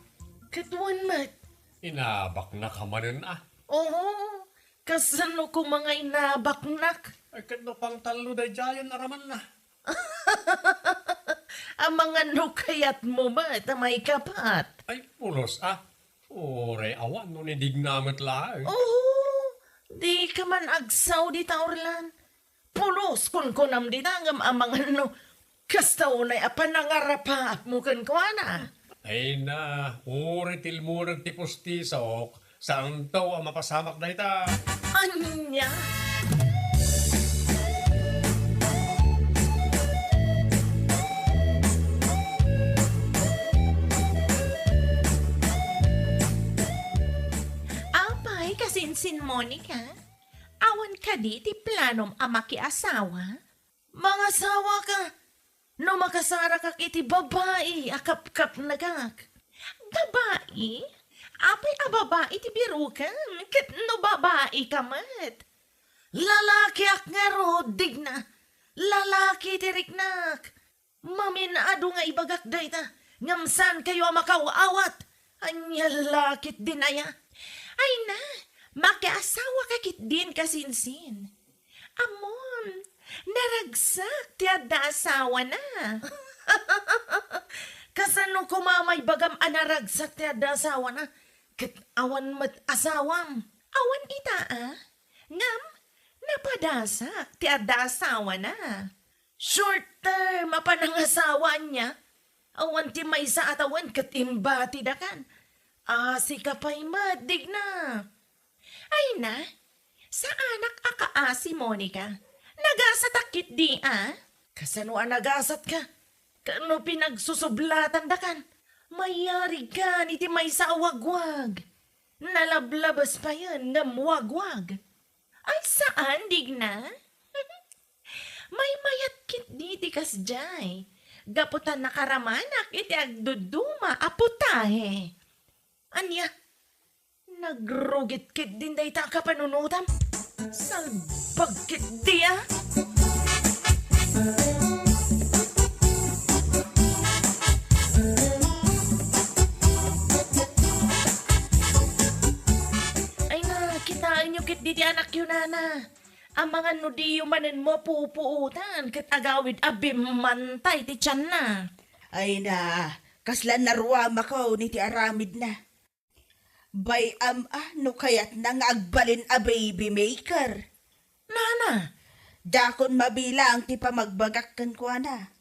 Ket wen met. Inabaknak a manen a. Oo, kasano koma nga inabaknak? Ay, ket no pangtallo daydiayen a ramanna. Amangan no kayatmo met a maikapat. Ay, pulos a. Uray awan no nidigna met laeng. Oo, dika man agsao dita, Orlan. Pulos, kunkunam dita, ngem amangan no kasta unay a panangarapaapmo kenkuana. Ay na, uray tilmureg ti pustisok, saanto a mapasamak dayta. Ania? Apay, kasinsin Monica? Awan kadi ti planom a makiasawa? Mangasawaka no makasarakak iti babai a kapkapnekak. Babai? Apay a babai ti birokem? Ket no babai ka met? Lalakiak ngarud, Digna. Lalaki ti riknak. Mamin-adu nga ibagak dayta, ngem saankayo a makaw-awat. Ania la ketdin aya? Ay na, makiasawaka ketdin, kasinsin. Ammom, naragsak ti adda asawana. Kasano koma maibagam a naragsak ti adda asawana? Ket awan met asawam. Awan ita a? Ngem, napadasak ti adda asawana. Short term a panangasawa ania? Awan ti maysa a tawen ket imbatidakan. Asika pay met, Digna. Ay na, saanak a kaasi, Monica. Nagasatak ketdi a? Kasano a nagasatka? Ket no pinagsusublatandakan, mayarigkan iti maysa a wagwag. Nalablabes payen ngem wagwag. Ay, saan, Digna? Maymayat ketdi ti kasdiay, gapu ta nakaramanak iti agduduma a putahe. Ania? Nagrugit ketdin dayta a kapanunotam? Salbag ketdi a? Ay na, kitaenyo ketdi ti anakyo, nana. Amangan no diyo manen mapupuotan ket agawid a bimmantay ti tianna. Ay na, kasla naruamako iti aramidna. Bay-am a no kayatna nga agbalin a baby maker. Nana, dakon mabilang ti pamagbagak kenkuana.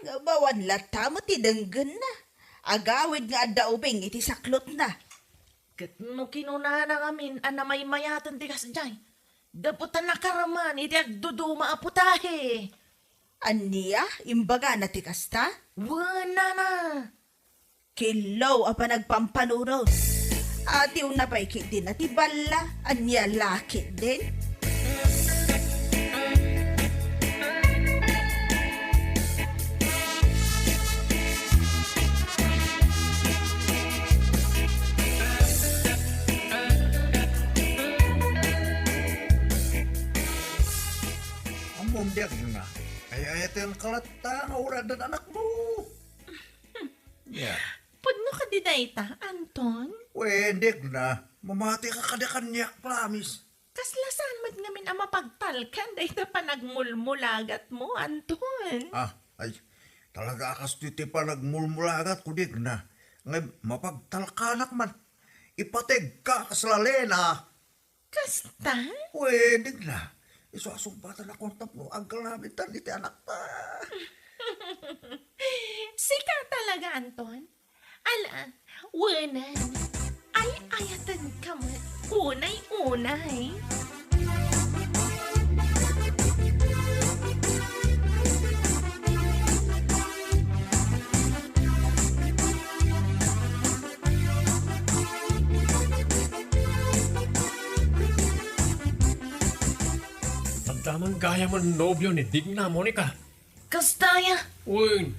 Ngem awan latta met ti denggenna. Agawid nga adda ubing iti saklotna. Ket no kinunana ngamin a namaymayaten ti kasdiay, gapu ta nakaraman iti agduduma a putahe. Ania? Imbagana ti kasta? Wen, nana. Killo a panagpampanunot. Atiwna pay ketdin a ti balla, ania la ketdin? Ammom, Digna, ay-ayatenka latta nga uray addan anakmo. Ya. Pudno kadi dayta, Anton? Wen, Digna, mamatika kadi kaniak, promise. Kasla saan met nga a mapagtalkan dayta panagmulmulagatmo, Anton. Ah, ay, talaga a kastoy ti panagmulmulagatko, Digna. Ngem mapagtalkanak man. Ipategka kas lalena. Kasta? Wen, Digna. Isu a sungbatanakon tapno agkalamitan iti anakta. Sika talaga, Anton? Ala, wenan, ay-ayatenka met unay-unay. Adda man gayam a nobio ni Digna, Monica. Kasta aya? Wen,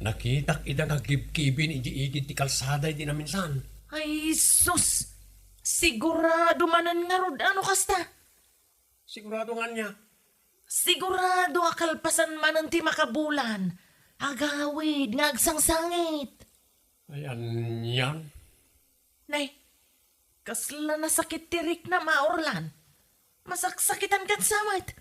nakitak ida nga gibgibin idiay igid ti kalsada idi naminsan. Ay, sus! Sigurado manen ngarud a no kasta. Sigurado nga ania? Sigurado a kalpasan manen ti makabulan, agawid nga agsangsangit. Ay, anian? Nay, kasla nasakit ti riknam a, Orlan. Masaksakitan ken sa met.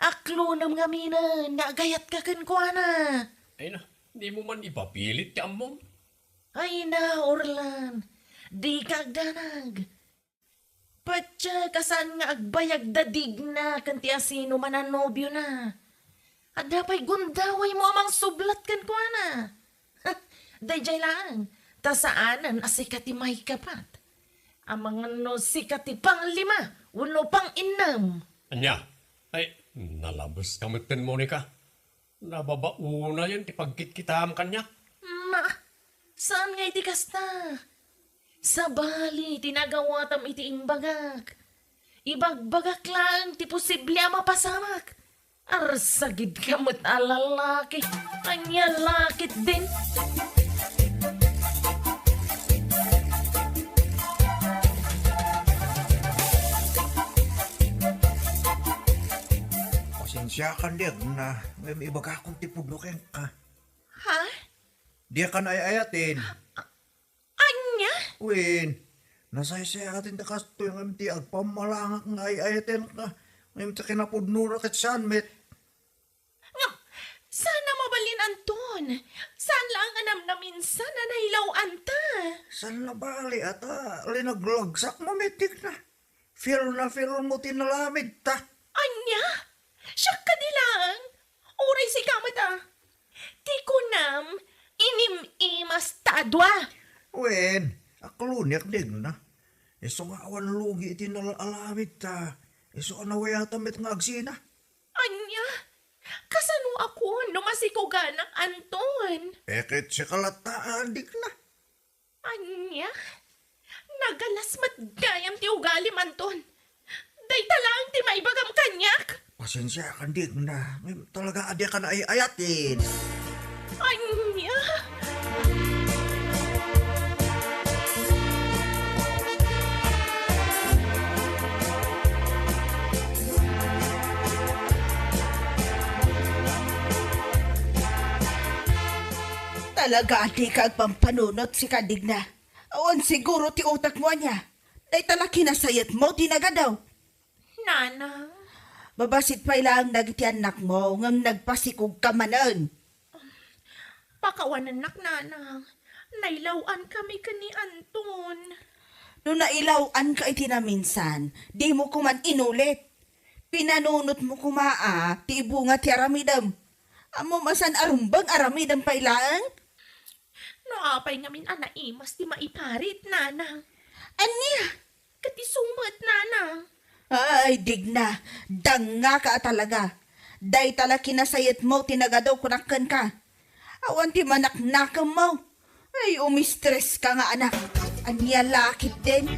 Aklonem ngaminen nga agayatka kenkuana. Ay na, dimo man ipapilit ti ammom. Ay na, Orlan. Dika agdanag. Patiek a saan nga agbayag da Digna ken ti asinoman a nobiona. Adda pay gundawaymo a mangsublat kenkuana. Daydiay laeng, ta saanen a sika ti maikapat. Amangan no sika ti panglima wenno panginnem. Ania? Ay, nalabeska metten, Monica. Nababaonayen ti pagkitkitam kaniak. Ma, saan nga iti kasta? Sabali ti nagawatam iti imbagak. Ibagbagak laeng ti posible a mapasamak. Arsagidka met a lalaki. Ania la ketdin? Pasensiakan, Digna, ngem ibagakon ti pudno kenka. Ha? Diakan ay-ayaten. Ania? Wen, nasaysayaten ta kastoy ngem ti agpammalangak nga ay-ayatenka. Ngem ti kinapudnona ket saan met. Ngem, saan a mabalin, Anton? Saan laeng a namnaminsan a nailaw-anta? Saan nabali a ta linaglagsak mo met, Digna. Feel na feel mo ti nalamidta. Ania? Siak kadi laeng? Uray sika met a. Ti kunam, inim-imas ta a dua. Wen, akloniak, Digna. Isu nga awan lugi iti nalalamidta. Isu a nawayatam met nga agsina. Ania? Kasano a kuan no masikuganak, Anton? Eh, ket sika latta, Digna. Ania? Nagalas met gayam ti ugalim, Anton. Dayta laeng ti maibagam kaniak. Pasensiakan, Digna. Ngem talaga a diakan ay-ayaten. Ania? Talaga a dika agpampanunot, sika, Digna. Awan siguro ti utekmo, ania? Dayta la kinasayetmo ti nagadu. Nanang. Mabasit pay laeng dagiti annakmo, ngem nagpasikogka manen. Pakawanennak, Nanang. Nailaw-ankami ken ni Anton. No nailaw-anka iti naminsan, dimo koman inulit. Pinanunotmo koma a ti ibunga ti aramidem. Ammom a saan a rumbeng aramidem pay laeng? No apay ngamin a naimas ti maiparit, Nanang? Ania? Ket isu met, Nanang. Ay, Digna, dangngaka a talaga. Dayta la kinasayetmo ti nagadu kunak kenka. Awan ti manaknakemmo. Ay, umistreska nga anak. Ania la ketdin?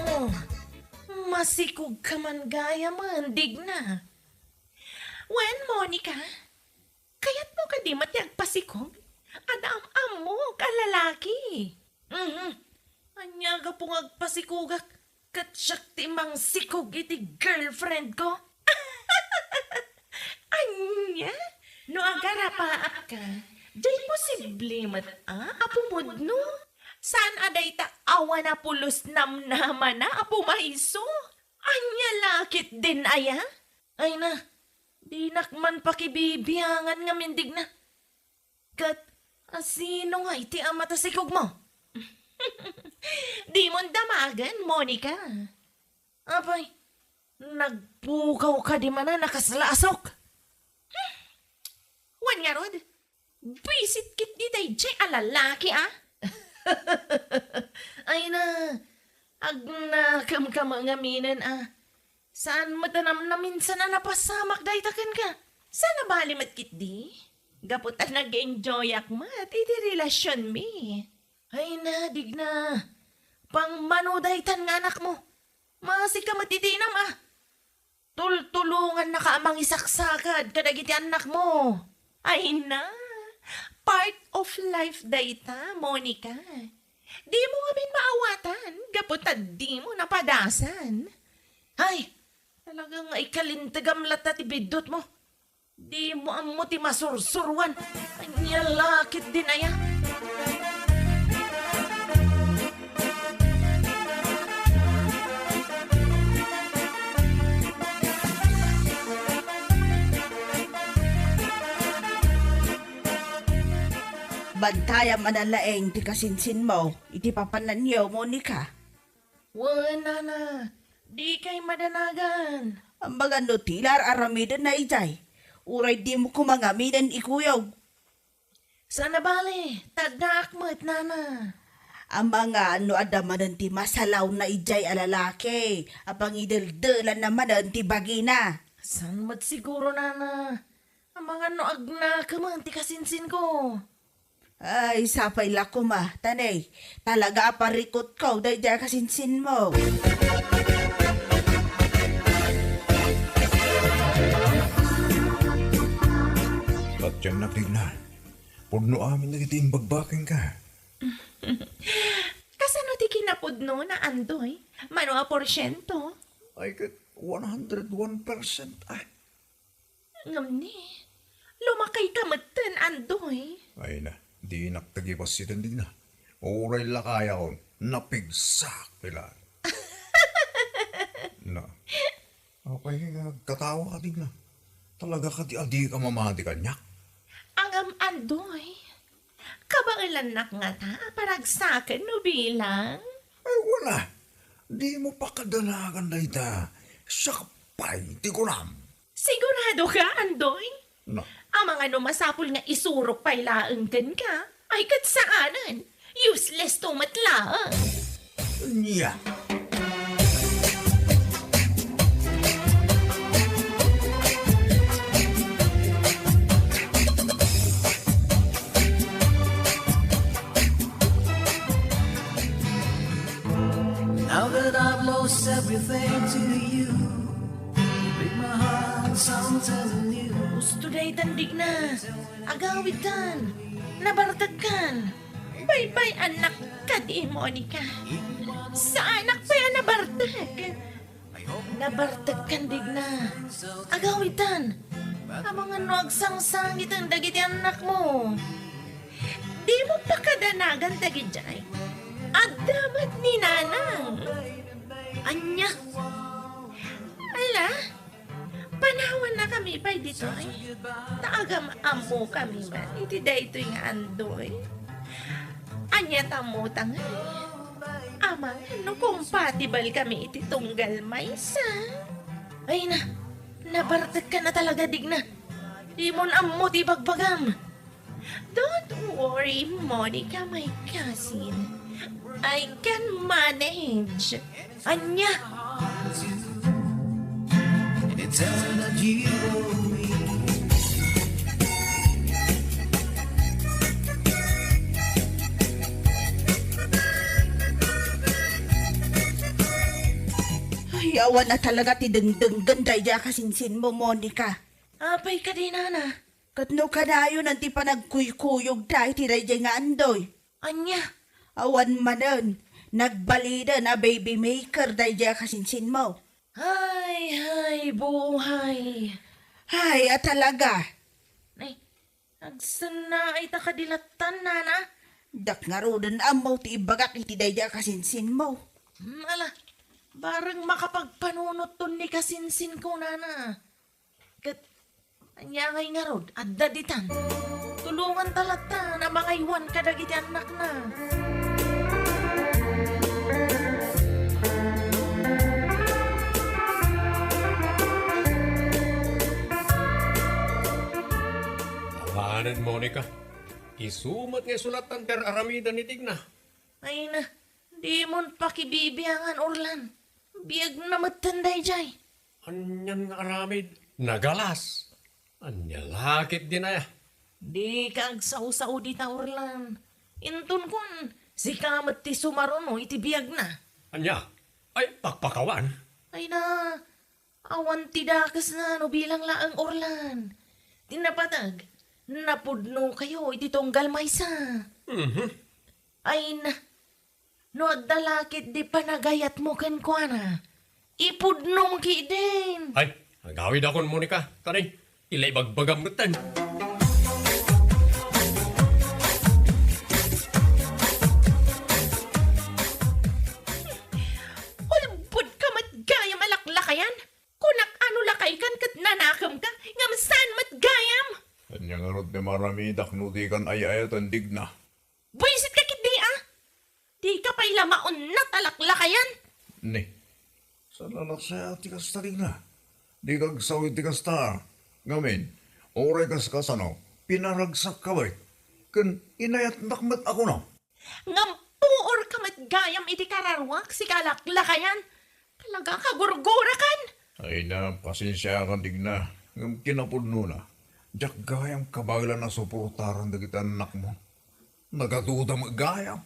Oh, masikogka man gayamen, Digna. Wen, Monica, kayatmo kadi met ti agpasikog? Adda am-ammok a lalaki. Mhm. Ania gapu nga agpasikogak ket siak ti mangsikog iti girlfriend ko? Ania? No agarapaapka, diay posible met a, a pumudno. Saan a dayta awan a pulos namnamana a pumayso? Ania la ketdin aya? Ay na, dinak man pakibibiangan ngamin, Digna. Ket asino ngay ti ama ta sikogmo? Dimon damagen, Monica. Apay, nagpukaw kadi manen a kasla a sok? Hmm. Wen ngarud, buisit ketdi daydiay a lalaki, a? Ay na, agnakemka met ngaminen, a. Saan met a namnaminsan a napasamak dayta kenka. Saan a bali met ketdi? Gapu ta nag-enjoyak met iti relasionmi. Ay na, Digna. Pangmano daytan nga anakmo. Maasika met iti inam, a. Tultulongannaka a mangisaksakad kadagiti annakmo. Ay na, part of life dayta, Monica. Dimo ngamin maawatan gapu ta dimo napadasan. Ay, talaga nga ikalintegam latta ti biddutmo. Dimo ammo ti masursuroan. Ania la ketdin aya? Bantayam a nalaing ti kasinsinmo iti papananyo, Monica. Wen, nana, dikay madanagan. Amangan no ti la ar-aramidenna idiay, uray dimo koma ngaminen ikuyog. Saan a bale, ta addaak met, nana. Amangan no adda manen ti masalawna idiay a lalaki a pangideldelanna manen ti bagina. Saan met siguro, nana. Amangan no agnakemen ti kasinsinko. Ay, sapay la koma, ta ne, talaga a parikutko daydiay a kasinsinmo. Patiennak, Digna. Pudno amin dagiti imbagbaga kenka. Kasano ti kinapudnona, Andoy? Mano a porsiento? Ay, ket one hundred one percent, a. Ngem ni, lumakayka metten, Andoy. Ay na, dinak tagipassiten, Digna. Uray lakayakon, napigsak pay laeng. Na. Apay nga agkatawa ka, Digna? Talaga kadi a dika mamati kaniak? Ngem, Andoy, kabaelannak ngata a paragsaken no bilang? Ay, wala. Dimo pakadanagan dayta. Siak pay ti kunam. Siguradoka, Andoy? Na. Amangan no masapul nga isurok pay laeng kenka? Ay, ket saanen. Useless to met laeng. Nia. Now that I've lost everything to you, break my heart, someone new. Gusto daytan, Digna. Agawidtan. Nabartekkan. Baybay-annak kadi, Monica. Saanak pay a nabartek. Nabartekkan, Digna. Agawidtan. Amangan no agsangsangiten dagiti annakmo. Dimo pakadanagan dagidiay. Adda met ni Nanang. Ania? Ala, panawannakami pay ditoy. Ta agam-ammokami man iti daytoy nga Andoy. Ania ta ammo ta ngay? Amangan no compatible kami iti tunggal maysa. Ay na, nabartekkan a talaga, Digna. Dimon ammo ti ibagbagam. Don't worry, Monica, my cousin. I can manage. Ania? Ay, awan a talaga ti dengdenggen daydiay a kasinsinmo, Monica. Apay kadi, Nana? Ket no kanayonen ti panagkuykuyogda iti daydiay nga Andoy? Ania? Awan manen, nagbalinen a baby maker daydiay a kasinsinmo. Hay, hay, buhay. Hay, a talaga. Ay, agsennaay ta kadi lattan, Nana. Diak ngaruden ammo ti ibagak iti daydi a kasinsinmo. Hmm, ala, bareng makapagpanunotton ni kasinsin kunana. Ket ania ngay ngarud, adda ditan. Tulonganta latta a mangaywan kadagiti annakna. Awanen, Monica. Isu met nga isulatan ti ar-aramiden ni Digna. Ay na, dimon pakibibiangan, Orlan. Biagna metten daydiay. Anian nga aramid? Nagalas. Ania la ketdin aya? Dika agsao-sao dita, Orlan. Inton kuan, sika met ti sumaruno iti biagna. Ania? Ay, pakpakawan? Ay na, awan ti dakesna no bilang laeng, Orlan. Ti napateg, napudnokayo iti tunggal maysa. Mhm. Ay na, no adda la ketdi panagayatmo kenkuana, ipudnom ketdin. Ay, agawidakon, Monica. Kadi, ila ibagbagam metten. Ulbodka met gayam a laklakayan. Kunak a no lakaykan ket nanakemka, ngem saan met gayam. Ania ngarud ti maramidak no dikan ay-ayaten, Digna? Buisitka ketdi a! Dika pay la maunnat a laklakayan! Ni, saan la naksaya ti kasta, Digna. Dika agsao iti kasta. Ngamin, uray kas-, kasano, pinaragsakka met. Ken inayatnak met a kunam. Ngem puorka met gayam iti kararuak, sika a laklakayan. Talaga, kagurgurakan! Ay na, pasensiakan, Digna. Ngem kinapudnona, diak gayam kabaelan a suportaran dagiti annakmo. Nagaduda met gayam.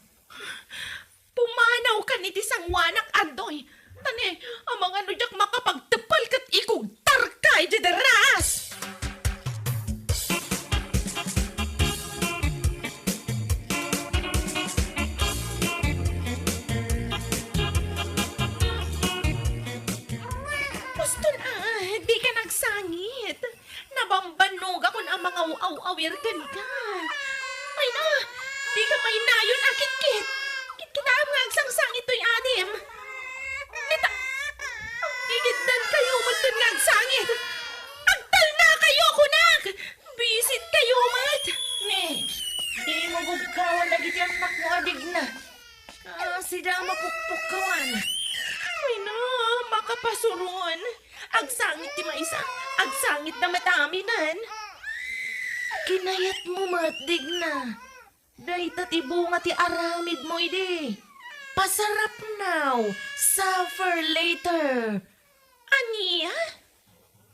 Pumanawkan iti sangoanak, Andoy. Tani, amangan no diak makapagteppel ket ikugtarka iti deras! Poston a, dika nagsangit. Nabambannogakon a mangaw-aw-awir kenka. Ay na, dika pay nayon a kitkit. Kitkitaem nga agsangsangit toy adim. Dita, agtigiddankayo metten nga agsangit. Agtalnakayo, kunak! Buisitkayo met! Ni, dimo gubkawan dagiti annakmo a Digna. Kasida a mapukpukkawan. Ay na, makapasuron. Agsangit ti maysa, agsangitna met aminen. Kinayatmo met, Digna. Dayta ti bunga ti aramidmo idi. Pasarap now, suffer later. Ania?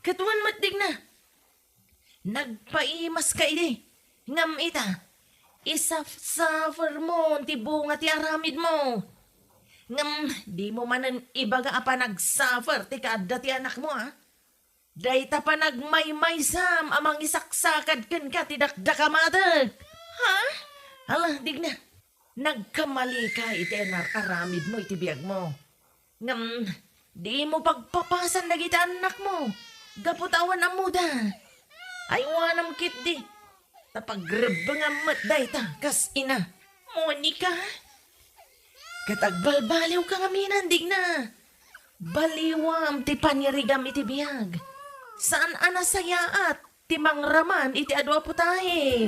Ket wen met, Digna. Nagpaimaska idi. Ngem ita, isaf-suffermo ti bunga ti aramidmo. Ngem dimo manen ibaga a panagsuffer ti kaadda ti anakmo, a? Dayta panagmaymaysam a mangisaksakad kenka ti dakdakamatek. Ha? Ala, Digna. Nagkamalika iti inar-aramidmo iti biagmo. Ngem dimo pagpapasan dagiti annakmo gapu ta awan ammoda. Aywanam ketdi ta pagrebbengam met dayta kas ina. Monica? Ket agbalbaliwka ngamin, Digna. Baliwam ti panirigam iti biag. Saan a nasayaat ti mangraman iti adu a putahe.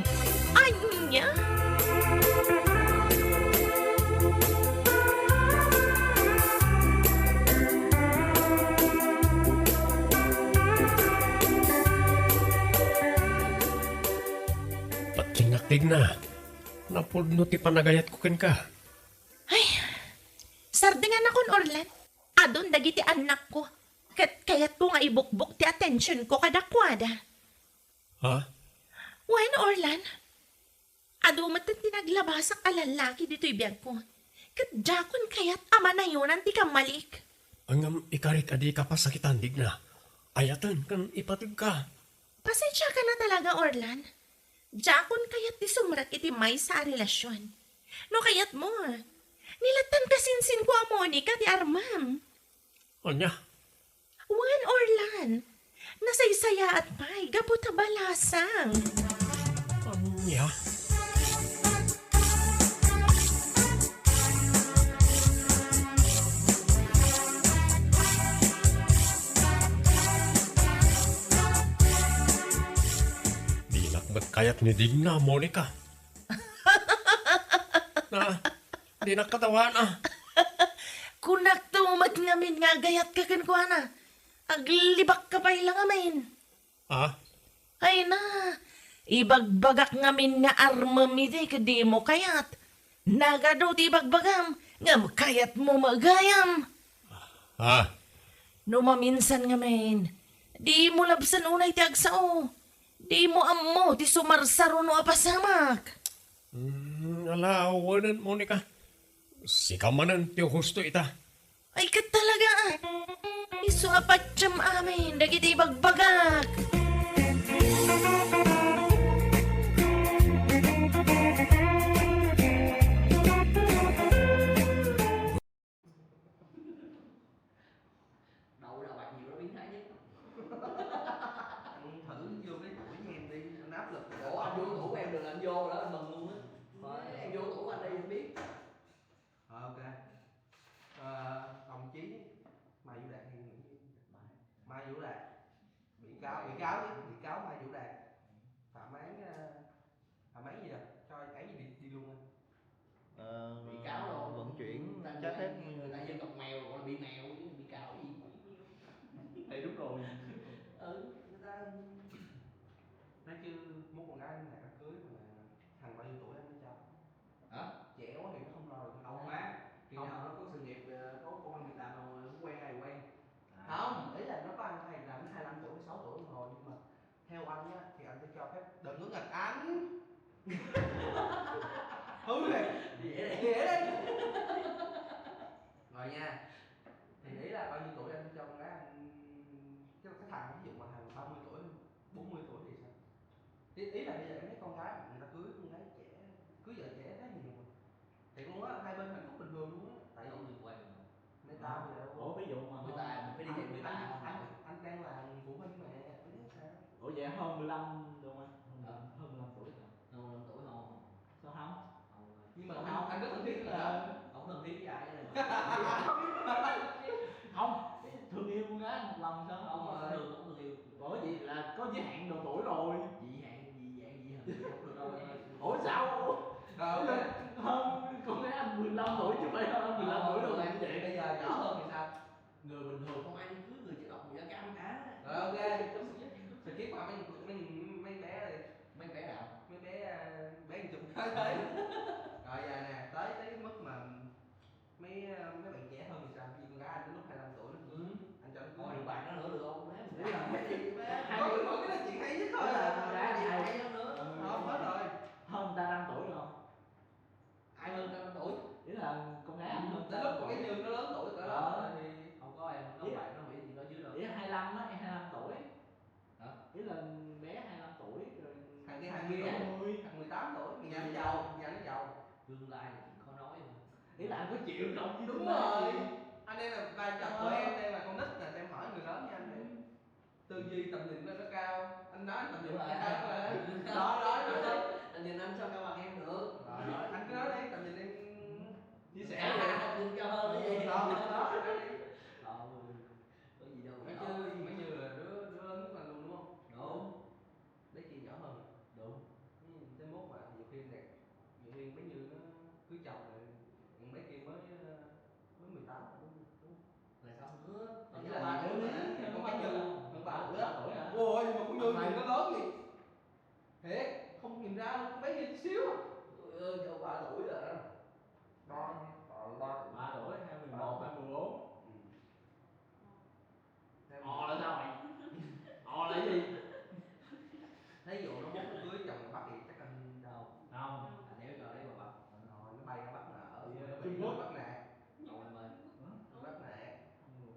Ania? Pattingak, Digna. Napudno ti panagayatko kenka. Ay, sardengannakon, Orlan. Adun dagiti annakko, ket kayatko nga ibukbok ti atensionko kadakuada. Ha? Wen, Orlan, adu met ti naglabasak a lallaki ditoy biagko, ket diakon kayat a manayonan ti kammalik. Ngem ikarik a dika pasakitan, Digna. Ayaten ken ipategka. Pasensiakan a talaga, Orlan. Diakon kayat ti sumrek iti maysa a relasion. No kayatmo, nilattan kasinsinko a Monica ti armem. Ania? Wen, Orlan. Nasaysayaat pay gapu ta balasang. Ania? Kayat ni Digna, Monica. Na, di nakatawana. Kunakto met ngamin nga agayatka kenkuana. Aglibakka pay la ngamin. Ah? Ay na, ibagbagak ngamin nga armem idi ket dimo kayat. Nagadu ti ibagbagam, ngem kayatmo met gayam. Ah? No maminsan ngamin, dimo labsen unay ti agsao. Dimo ammo ti sumarsaro no a pasamak. Hmm, ala, awanen, Monica. Sika manen ti husto ita. Ay, ket talaga, ah. Isu a patiem amin dagiti ibagbagak. Đâu ra bạc nhiều đâu, biến thái nhất. Ăn thử vô cái tuổi như em đi, anh áp lực. Ủa, anh vô tuổi của em, đừng làm vô đó, anh mừng luôn á. Thôi, em vô tuổi của anh đi, em biết. Ờ, ok. Ờ, đồng chí Mai Vũ Đạt hay Nguyễn Mai? Mai Vũ Đạt. Bị cáo, bị cáo chứ, bị cáo Mai Vũ Đạt. Phạm án, ờ, phạm án gì rồi? Cho án gì đi, đi luôn anh? Ờ, bị cáo rồi. Vận chuyển trái phép, người ta dân tộc mèo gọi là bị mèo chứ bị cáo gì. Thì đúng rồi. Ừ, người ta nói chứ mốt con gái này nó cưới mà thằng bao nhiêu tuổi anh mới cho? Hả? Trẻ quá thì nó không lo được. Không má, khi nào nó có sự nghiệp, ờ, có công ăn việc làm rồi nó quen ai quen. À. Không, ý là nó có ăn hay là nó hai lăm tuổi, sáu tuổi thôi, nhưng mà theo anh á thì anh sẽ cho phép đừng có nghịch anh. Hứa này. Dễ đi. Dễ đi. Rồi nha. Thì ý là bao nhiêu tuổi anh cho con gái anh, cái, cái thằng ví dụ mà thằng ba mươi tuổi, bốn mươi tuổi thì sao? Ý, ý là bây giờ em thấy con gái người ta cưới con gái trẻ, cưới vợ trẻ thấy nhiều mà. Thiệt luôn á, hai bên hạnh phúc bình thường luôn á. Tại vì mười tám thì là ủa, ví dụ mà mười tám, mình phải đi dạy mười tám anh, anh, anh đang là phụ huynh mà, anh biết sao? Ủa, vậy hơn mười lăm đúng không? Hơn mười lăm, hơn mười lăm tuổi hả? Hơn mười lăm tuổi không? Sao không? Không. Nhưng mà anh, anh rất thân thiết là không thân thiết với ai này. Không, thương yêu con gái một lần sao? Không, không, thường không thương yêu. Ủa, vậy là có giới hạn độ tuổi rồi. Dị hạn, dị dạng, dị hình, dị không được đâu em ơi. Ủa sao? Rồi, ok. Hơn con gái anh mười lăm tuổi chứ phải hơn mười lăm tuổi đâu. Ờ, như vậy bây giờ nhỏ hơn thì sao? Người bình thường không ai đi cưới người chịu độc mùi da cam cả. Rồi, ok. Skip qua mấy, mấy, mấy bé đi. Mấy bé nào? Mấy bé, à, bé chụp thế giới. Rồi giờ nè, tới, tới cái mức mà mấy, à, mấy bạn trẻ hơn thì sao? Ví dụ con gái anh đến lúc hai lăm tuổi nó cưới, anh cho nó cưới. Thôi đừng bàn nó nữa được không? Má, mình biết là cái gì má. Hai mươi. Có cái nói chuyện hay nhất thôi. Là con gái anh hay hơn nữa. Không, hết rồi. Hơn ta năm tuổi được không? Ai hơn tao năm tuổi? Ý là con gái anh hơn. Tới lúc con bé Như nó lớn tuổi cỡ đó. Ờ. Rồi thì không có em, không. Ý phải, nó không phải gì đó chứ đâu. Ý hai lăm á, em hai lăm tuổi. Hả? Ý là bé hai lăm tuổi rồi. Thằng kia hai mươi, hai mươi. Thằng mười tám tuổi, nhà nó giàu, nhà nó giàu. Tương lai là chuyện khó nói mà. Ý là anh có chịu không? Đúng rồi. Anh đây là vai trò của em, đây là con nít là em hỏi người lớn như anh đây. Tư duy tầm nhìn nó, nó cao. Anh nói tầm nhìn. Đúng rồi. Cao mà. Đó, đó, đó. Tầm nhìn anh sao cao bằng em được? Đó, đó. Anh cứ nói đi, tầm nhìn em chia sẻ. À, tầm nhìn cao hơn cái gì? Đó, đó, đó. Ờ, có gì đâu. Nói chứ, mấy Như là đứa, đứa lớn nhất anh luôn đúng không? Đúng. Bé Kiên nhỏ hơn. Đúng. Ừ, tới mốt mà nhiều khi nè, nhiều khi bé Như nó cưới chồng rồi, bé Kiên mới, ờ, mới mười tám đúng không? Là sao nữa? Còn nghĩa là ba tuổi mà, còn bé Như hơn ba tuổi hả? Ôi, nhưng mà con Như nhìn nó lớn vậy. Thiệt, không nhìn ra luôn, con bé Như xíu. Ôi, ba tuổi rồi. Ba, ba, ba tuổi. Ba tuổi, hai mười một, hai mười bốn. Ừ. Ò là sao mày? Ò là cái gì? Thí dụ nó mốt nó cưới chồng Bắc thì chắc anh đâu. Không. Anh nếu cho lấy qua Bắc. Ờ, nó bay ra Bắc là ở Trung Quốc. Bắc nè. Ồ, mày. Hả? Bắc nè. Ừ.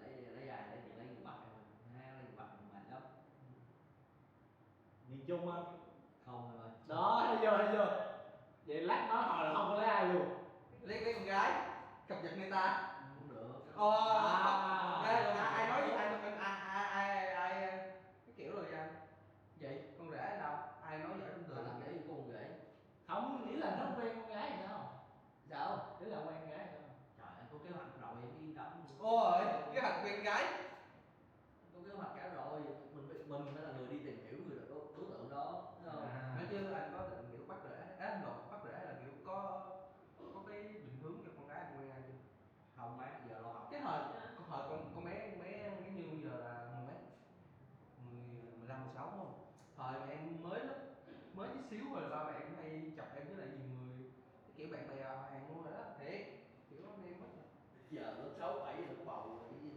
Lấy, lấy ai, lấy, lấy người Bắc em. Lấy người Bắc mệt lắm. Miền Trung á. Không em ơi. Đó, thấy chưa, thấy chưa? Vậy lát nói hồi là không có lấy ai luôn. Lấy, lấy con gái, cập nhật người ta. Không được. Ờ, à. Đây là ai nói gì, ai, ai, ai, ai, ai, cái kiểu rồi vậy? Vậy con rể đâu? Ai nói giỏi trong trường? Làm để gì con rể? Không, ý là nó quen con gái rồi sao? Sao? Ý là quen con gái rồi sao? Trời ơi, có kế hoạch rồi, yên tâm. Ôi, kế hoạch quen gái. Có kế hoạch cả rồi, mình phải, mình phải là người đi tìm hiểu người đối, đối tượng đó, đúng Không? Thời mà em mới lắm, mới tí xíu rồi là ba mẹ em hay chọc em với lại nhiều người, kiểu bạn bè họ hàng luôn rồi đó, thiệt, kiểu anh em á. Giờ lớp sáu bảy lớp bầu rồi chứ.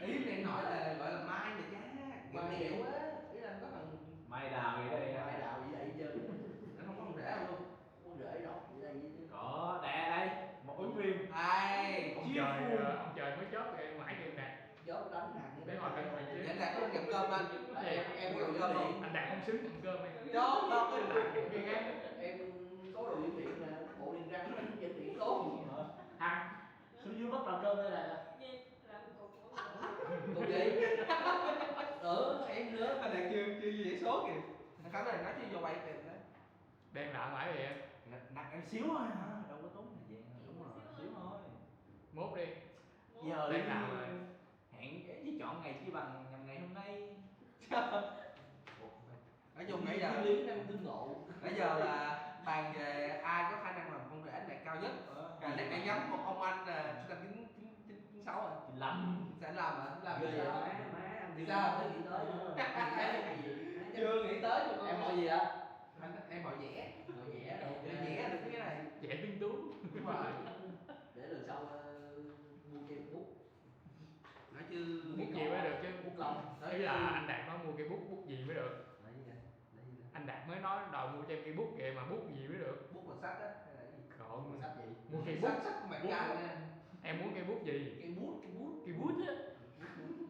Ý em nói là gọi là mai này chứ, mai, mai kiểu á, ý là có thằng mai đào gì đây, mai đào gì vậy chứ. Nó không có con rể luôn. Con rể rồi gì đây chứ. Có, đây, đây, một ứng viên. Ai, ông trời, ờ, ông trời mới chớp kìa, mãi kìa nè. Chớp đánh hàng. Để ngồi cạnh mình chứ. Để nè, có ăn kèm cơm anh. Em, em có đồ cơm không? Anh Đạt không xứng ăn cơm em. Cho không? Anh Đạt cũng ghen. Em có đồ dưỡng điện nè, bộ niềng răng, dưỡng điện tốt. Hả? Xuống dưới bắt đầu cơm đây là. Gì? Làm cục cục. Cục gì? Ừ, em nữa. Anh Đạt chưa, chưa dễ số kìa. Thằng Khánh này nói chứ vô quay kìa. Đang làm mãi vậy? Nặng, nặng em xíu thôi hả? Đâu có tốn thời gian đâu. Đúng rồi, xíu thôi. Mốt đi. Giờ đang làm rồi. Hẹn cái chứ chọn ngày chi bằng ngày hôm nay. Nói chung nãy giờ, nãy giờ là bàn về ai có khả năng làm con rể Anh Đạt cao nhất. Ờ. Là nãy bạn nhắm một ông anh là sinh năm chín, chín, chín, chín sáu à? Chín lăm. Sẽ làm hả? Làm ghê sao? Má, má, anh sao? Chưa nghĩ tới nữa. Chưa nghĩ tới luôn. Em hỏi gì ạ? Anh, em hỏi vẽ. Hỏi vẽ, ok. Vẽ được cái này. Vẽ tinh tú. Đúng rồi. Để lần sau, ờ, mua kem bút. Nói chứ bút gì mới được chứ. Bút lông. Ý là anh Đạt nói mua cây bút, bút gì mới được. Nói gì vậy? Nói gì vậy? Anh Đạt mới nói đòi mua cho em cây bút kìa mà bút gì mới được. Bút màu sắc á, hay là cái gì? Không. Màu sắc gì? Mua cây bút. Sắc, sắc màu cam bút nha. Em muốn cây bút gì? Cây bút, cây bút. Cây bút á.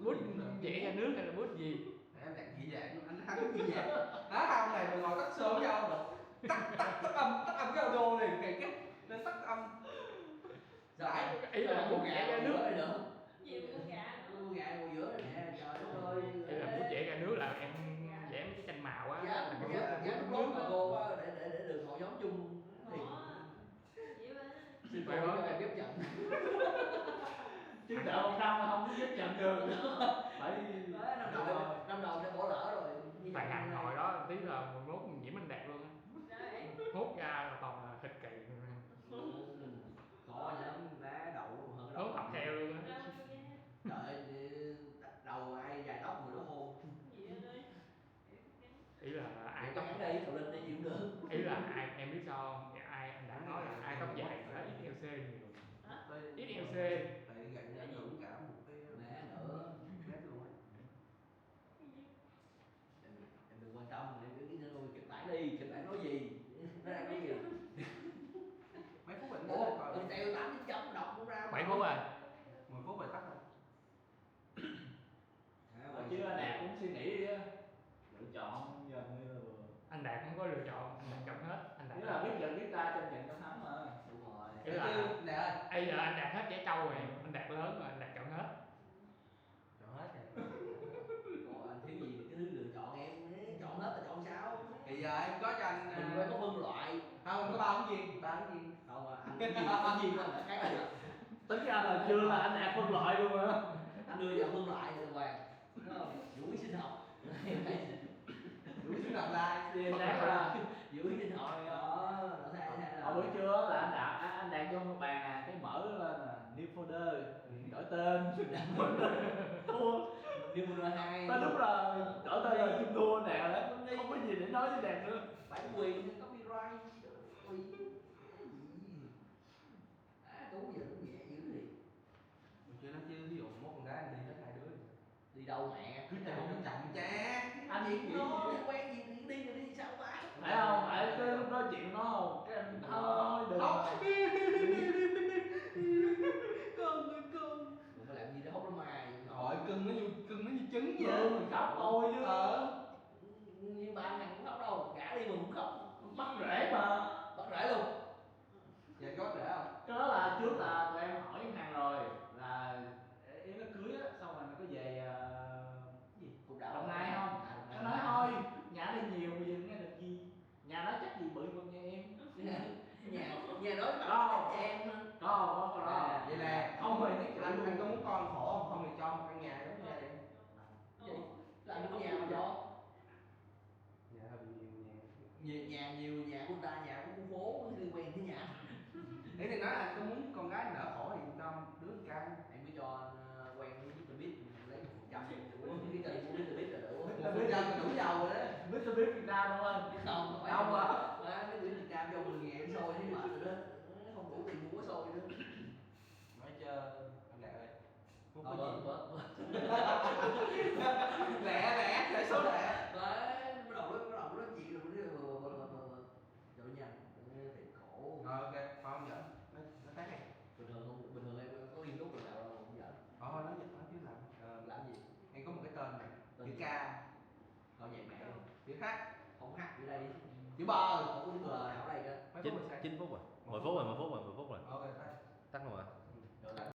Bút vẽ ra nước hay là bút gì? Em Đạt gì vậy? Anh Hằng gì vậy? Hả? Hôm nay mà ngồi tắt sớm nhau rồi. Tắt, tắt, tắt âm, tắt âm cái audio này, kệ cái. Nên tắt âm. Sao? Ý là bút vẽ ra nước. Gì bút vẽ? Bút vẽ ngồi giữa này nè, trời đất ơi. Ý là bút vẽ ra nước là em vẽ mấy cái tranh màu á. Dạ, dạ, dạ, bút nước mà cô á, để, để, để đường màu nhóm chung. Ủa, vậy mà. Xin lỗi, em chấp nhận. Chứ đợi một năm là không có chấp nhận được. Phải năm đầu, năm đầu đã bỏ lỡ rồi. Thằng Hằng hồi đó tí là mười mốt nhiễm Anh Đạt luôn á. Hút ra là toàn là thịt kỳ. Khó lắm, lá đậu hơn đậu. Hớt học theo luôn á. Trời ơi, đầu ai dài tóc người đó hôn. Ý là ai tóc, đây, cậu lên đây gì cũng được. Ý là ai, em biết sao không? Ai, anh đã nói là ai tóc dài thì ít L C nhiều. Hả? Ít L C. Tại vì gãy ảnh hưởng cả một cái nét luôn á. Em, em đừng quan tâm, em cứ, cứ, cứ kịch bản đi, kịch bản nói gì? Nó đang nói gì? Mấy phút rồi. Ủa, coi. Mình chạy tám chấm đọc cũng ra. Bảy phút rồi. Mười phút rồi tắt rồi. Hả, chứ anh Đạt cũng suy nghĩ đi á. Lựa chọn giờ như là anh Đạt không có lựa chọn, anh Đạt chọn hết, anh Đạt. Nghĩa là biết giận biết ta trong trận trong thắng mà. Đúng rồi. Nghĩa là bây giờ anh Đạt hết trẻ trâu rồi, anh Đạt lớn rồi, anh Đạt chọn hết. Chọn hết rồi. Còn anh thiếu gì cái thứ lựa chọn em, chọn hết là chọn sao? Thì giờ em có cho anh, mình à, phải có phân loại. Không, em có ba món gì? Ba món gì? Không, à, anh cái gì, cái gì mà là khác rồi. Tính ra là chưa là anh Đạt phân loại luôn á. Anh đưa cho phân loại rồi, đúng không? Vũ khí sinh học. Vũ khí sinh học là gì? Em Đạt là vũ khí sinh học. Ờ, nó thay, thay là. Hồi bữa trưa là anh Đạt, anh, anh Đạt vô một bàn à, cái mở lên là new folder, đổi tên. Ủa? New folder hai. Tới lúc là đổi tên là Kim Đua Đạt rồi đó. Không có gì để nói với Đạt nữa. Bản quyền, copyright, quyền. À, Tú giờ Tú nhẹ dữ gì? Mình chưa nói chứ, ví dụ mốt con gái đi hết hai đứa. Đi đâu mẹ? Cứ chậm, chậm chạp. Anh Hiển nó quen gì thì đi, đi sao ta? Phải không? Phải cái lúc đó chịu nó không? Cái anh thôi, đừng. Không. Con ơi, con. Đừng có làm gì đó khóc lắm mày. Thôi, cưng nó như, cưng nó như trứng vậy. Ừ, khóc thôi chứ. Ờ. Như ba thằng cũng khóc đâu, gả đi mà cũng khóc. Bắt rễ mà. Bắt rễ luôn. Vậy có rễ không? Cái đó là trước là tụi em hỏi ngân hàng rồi, là em nó cưới á, xong rồi mày có về, ờ, cái gì? Cục đảo Đồng Nai không? À, Đồng Nai. Nó nói thôi, nhà đây nhiều, bây giờ nghe được gì? Nhà đó chắc gì bự bằng nhà em. Nhà, nhà đó có không? Em hả? Có không? Có, có đó. À, vậy là không, mời mấy triệu anh, luôn. Anh có muốn con khổ không? Không thì cho một căn nhà giống như em. Vậy là mua nhà mà đó. Dạ, hơi bị nhiều nhà. Nhiều nhà, nhiều nhà của ta, nhà của khu phố, nó liên quan tới nhà. Thế thì nói là tôi muốn con gái nở khổ thì cho đứa con trai. Em cứ cho, ờ, quen với Mr Beast, lấy một phần trăm của cái kênh của Mr Beast là đủ. Một phần trăm là Tôi biết Việt Nam đâu anh. Không, không phải. Không à. Má, mấy đứa Việt Nam vô mười ngày em sôi thấy mệt rồi đó. Không đủ tiền mua sôi nữa. Nói cho anh Lẹ ơi. Không Ờ, có gì. Vâng, vâng. Lẹ, lẹ, lẹ số lẹ. Đấy, bắt đầu bắt đầu nói chuyện rồi, nó bắt đầu, bắt đầu, bắt đầu, bắt đầu. Trời nha, thiệt khổ. Ờ, ok, thôi không giỡn. Nói, nói khác đi. Bình thường không, bình thường em có nghiêm túc rồi nào đâu, không giỡn. Ờ, nói gì, nói chứ làm. Ờ, Làm gì? Em có một cái tên này. Tên Chữ gì? K. Bảo vệ mẹ luôn. Chữ H. Không H gì đây. Chữ bờ, không có chữ bờ.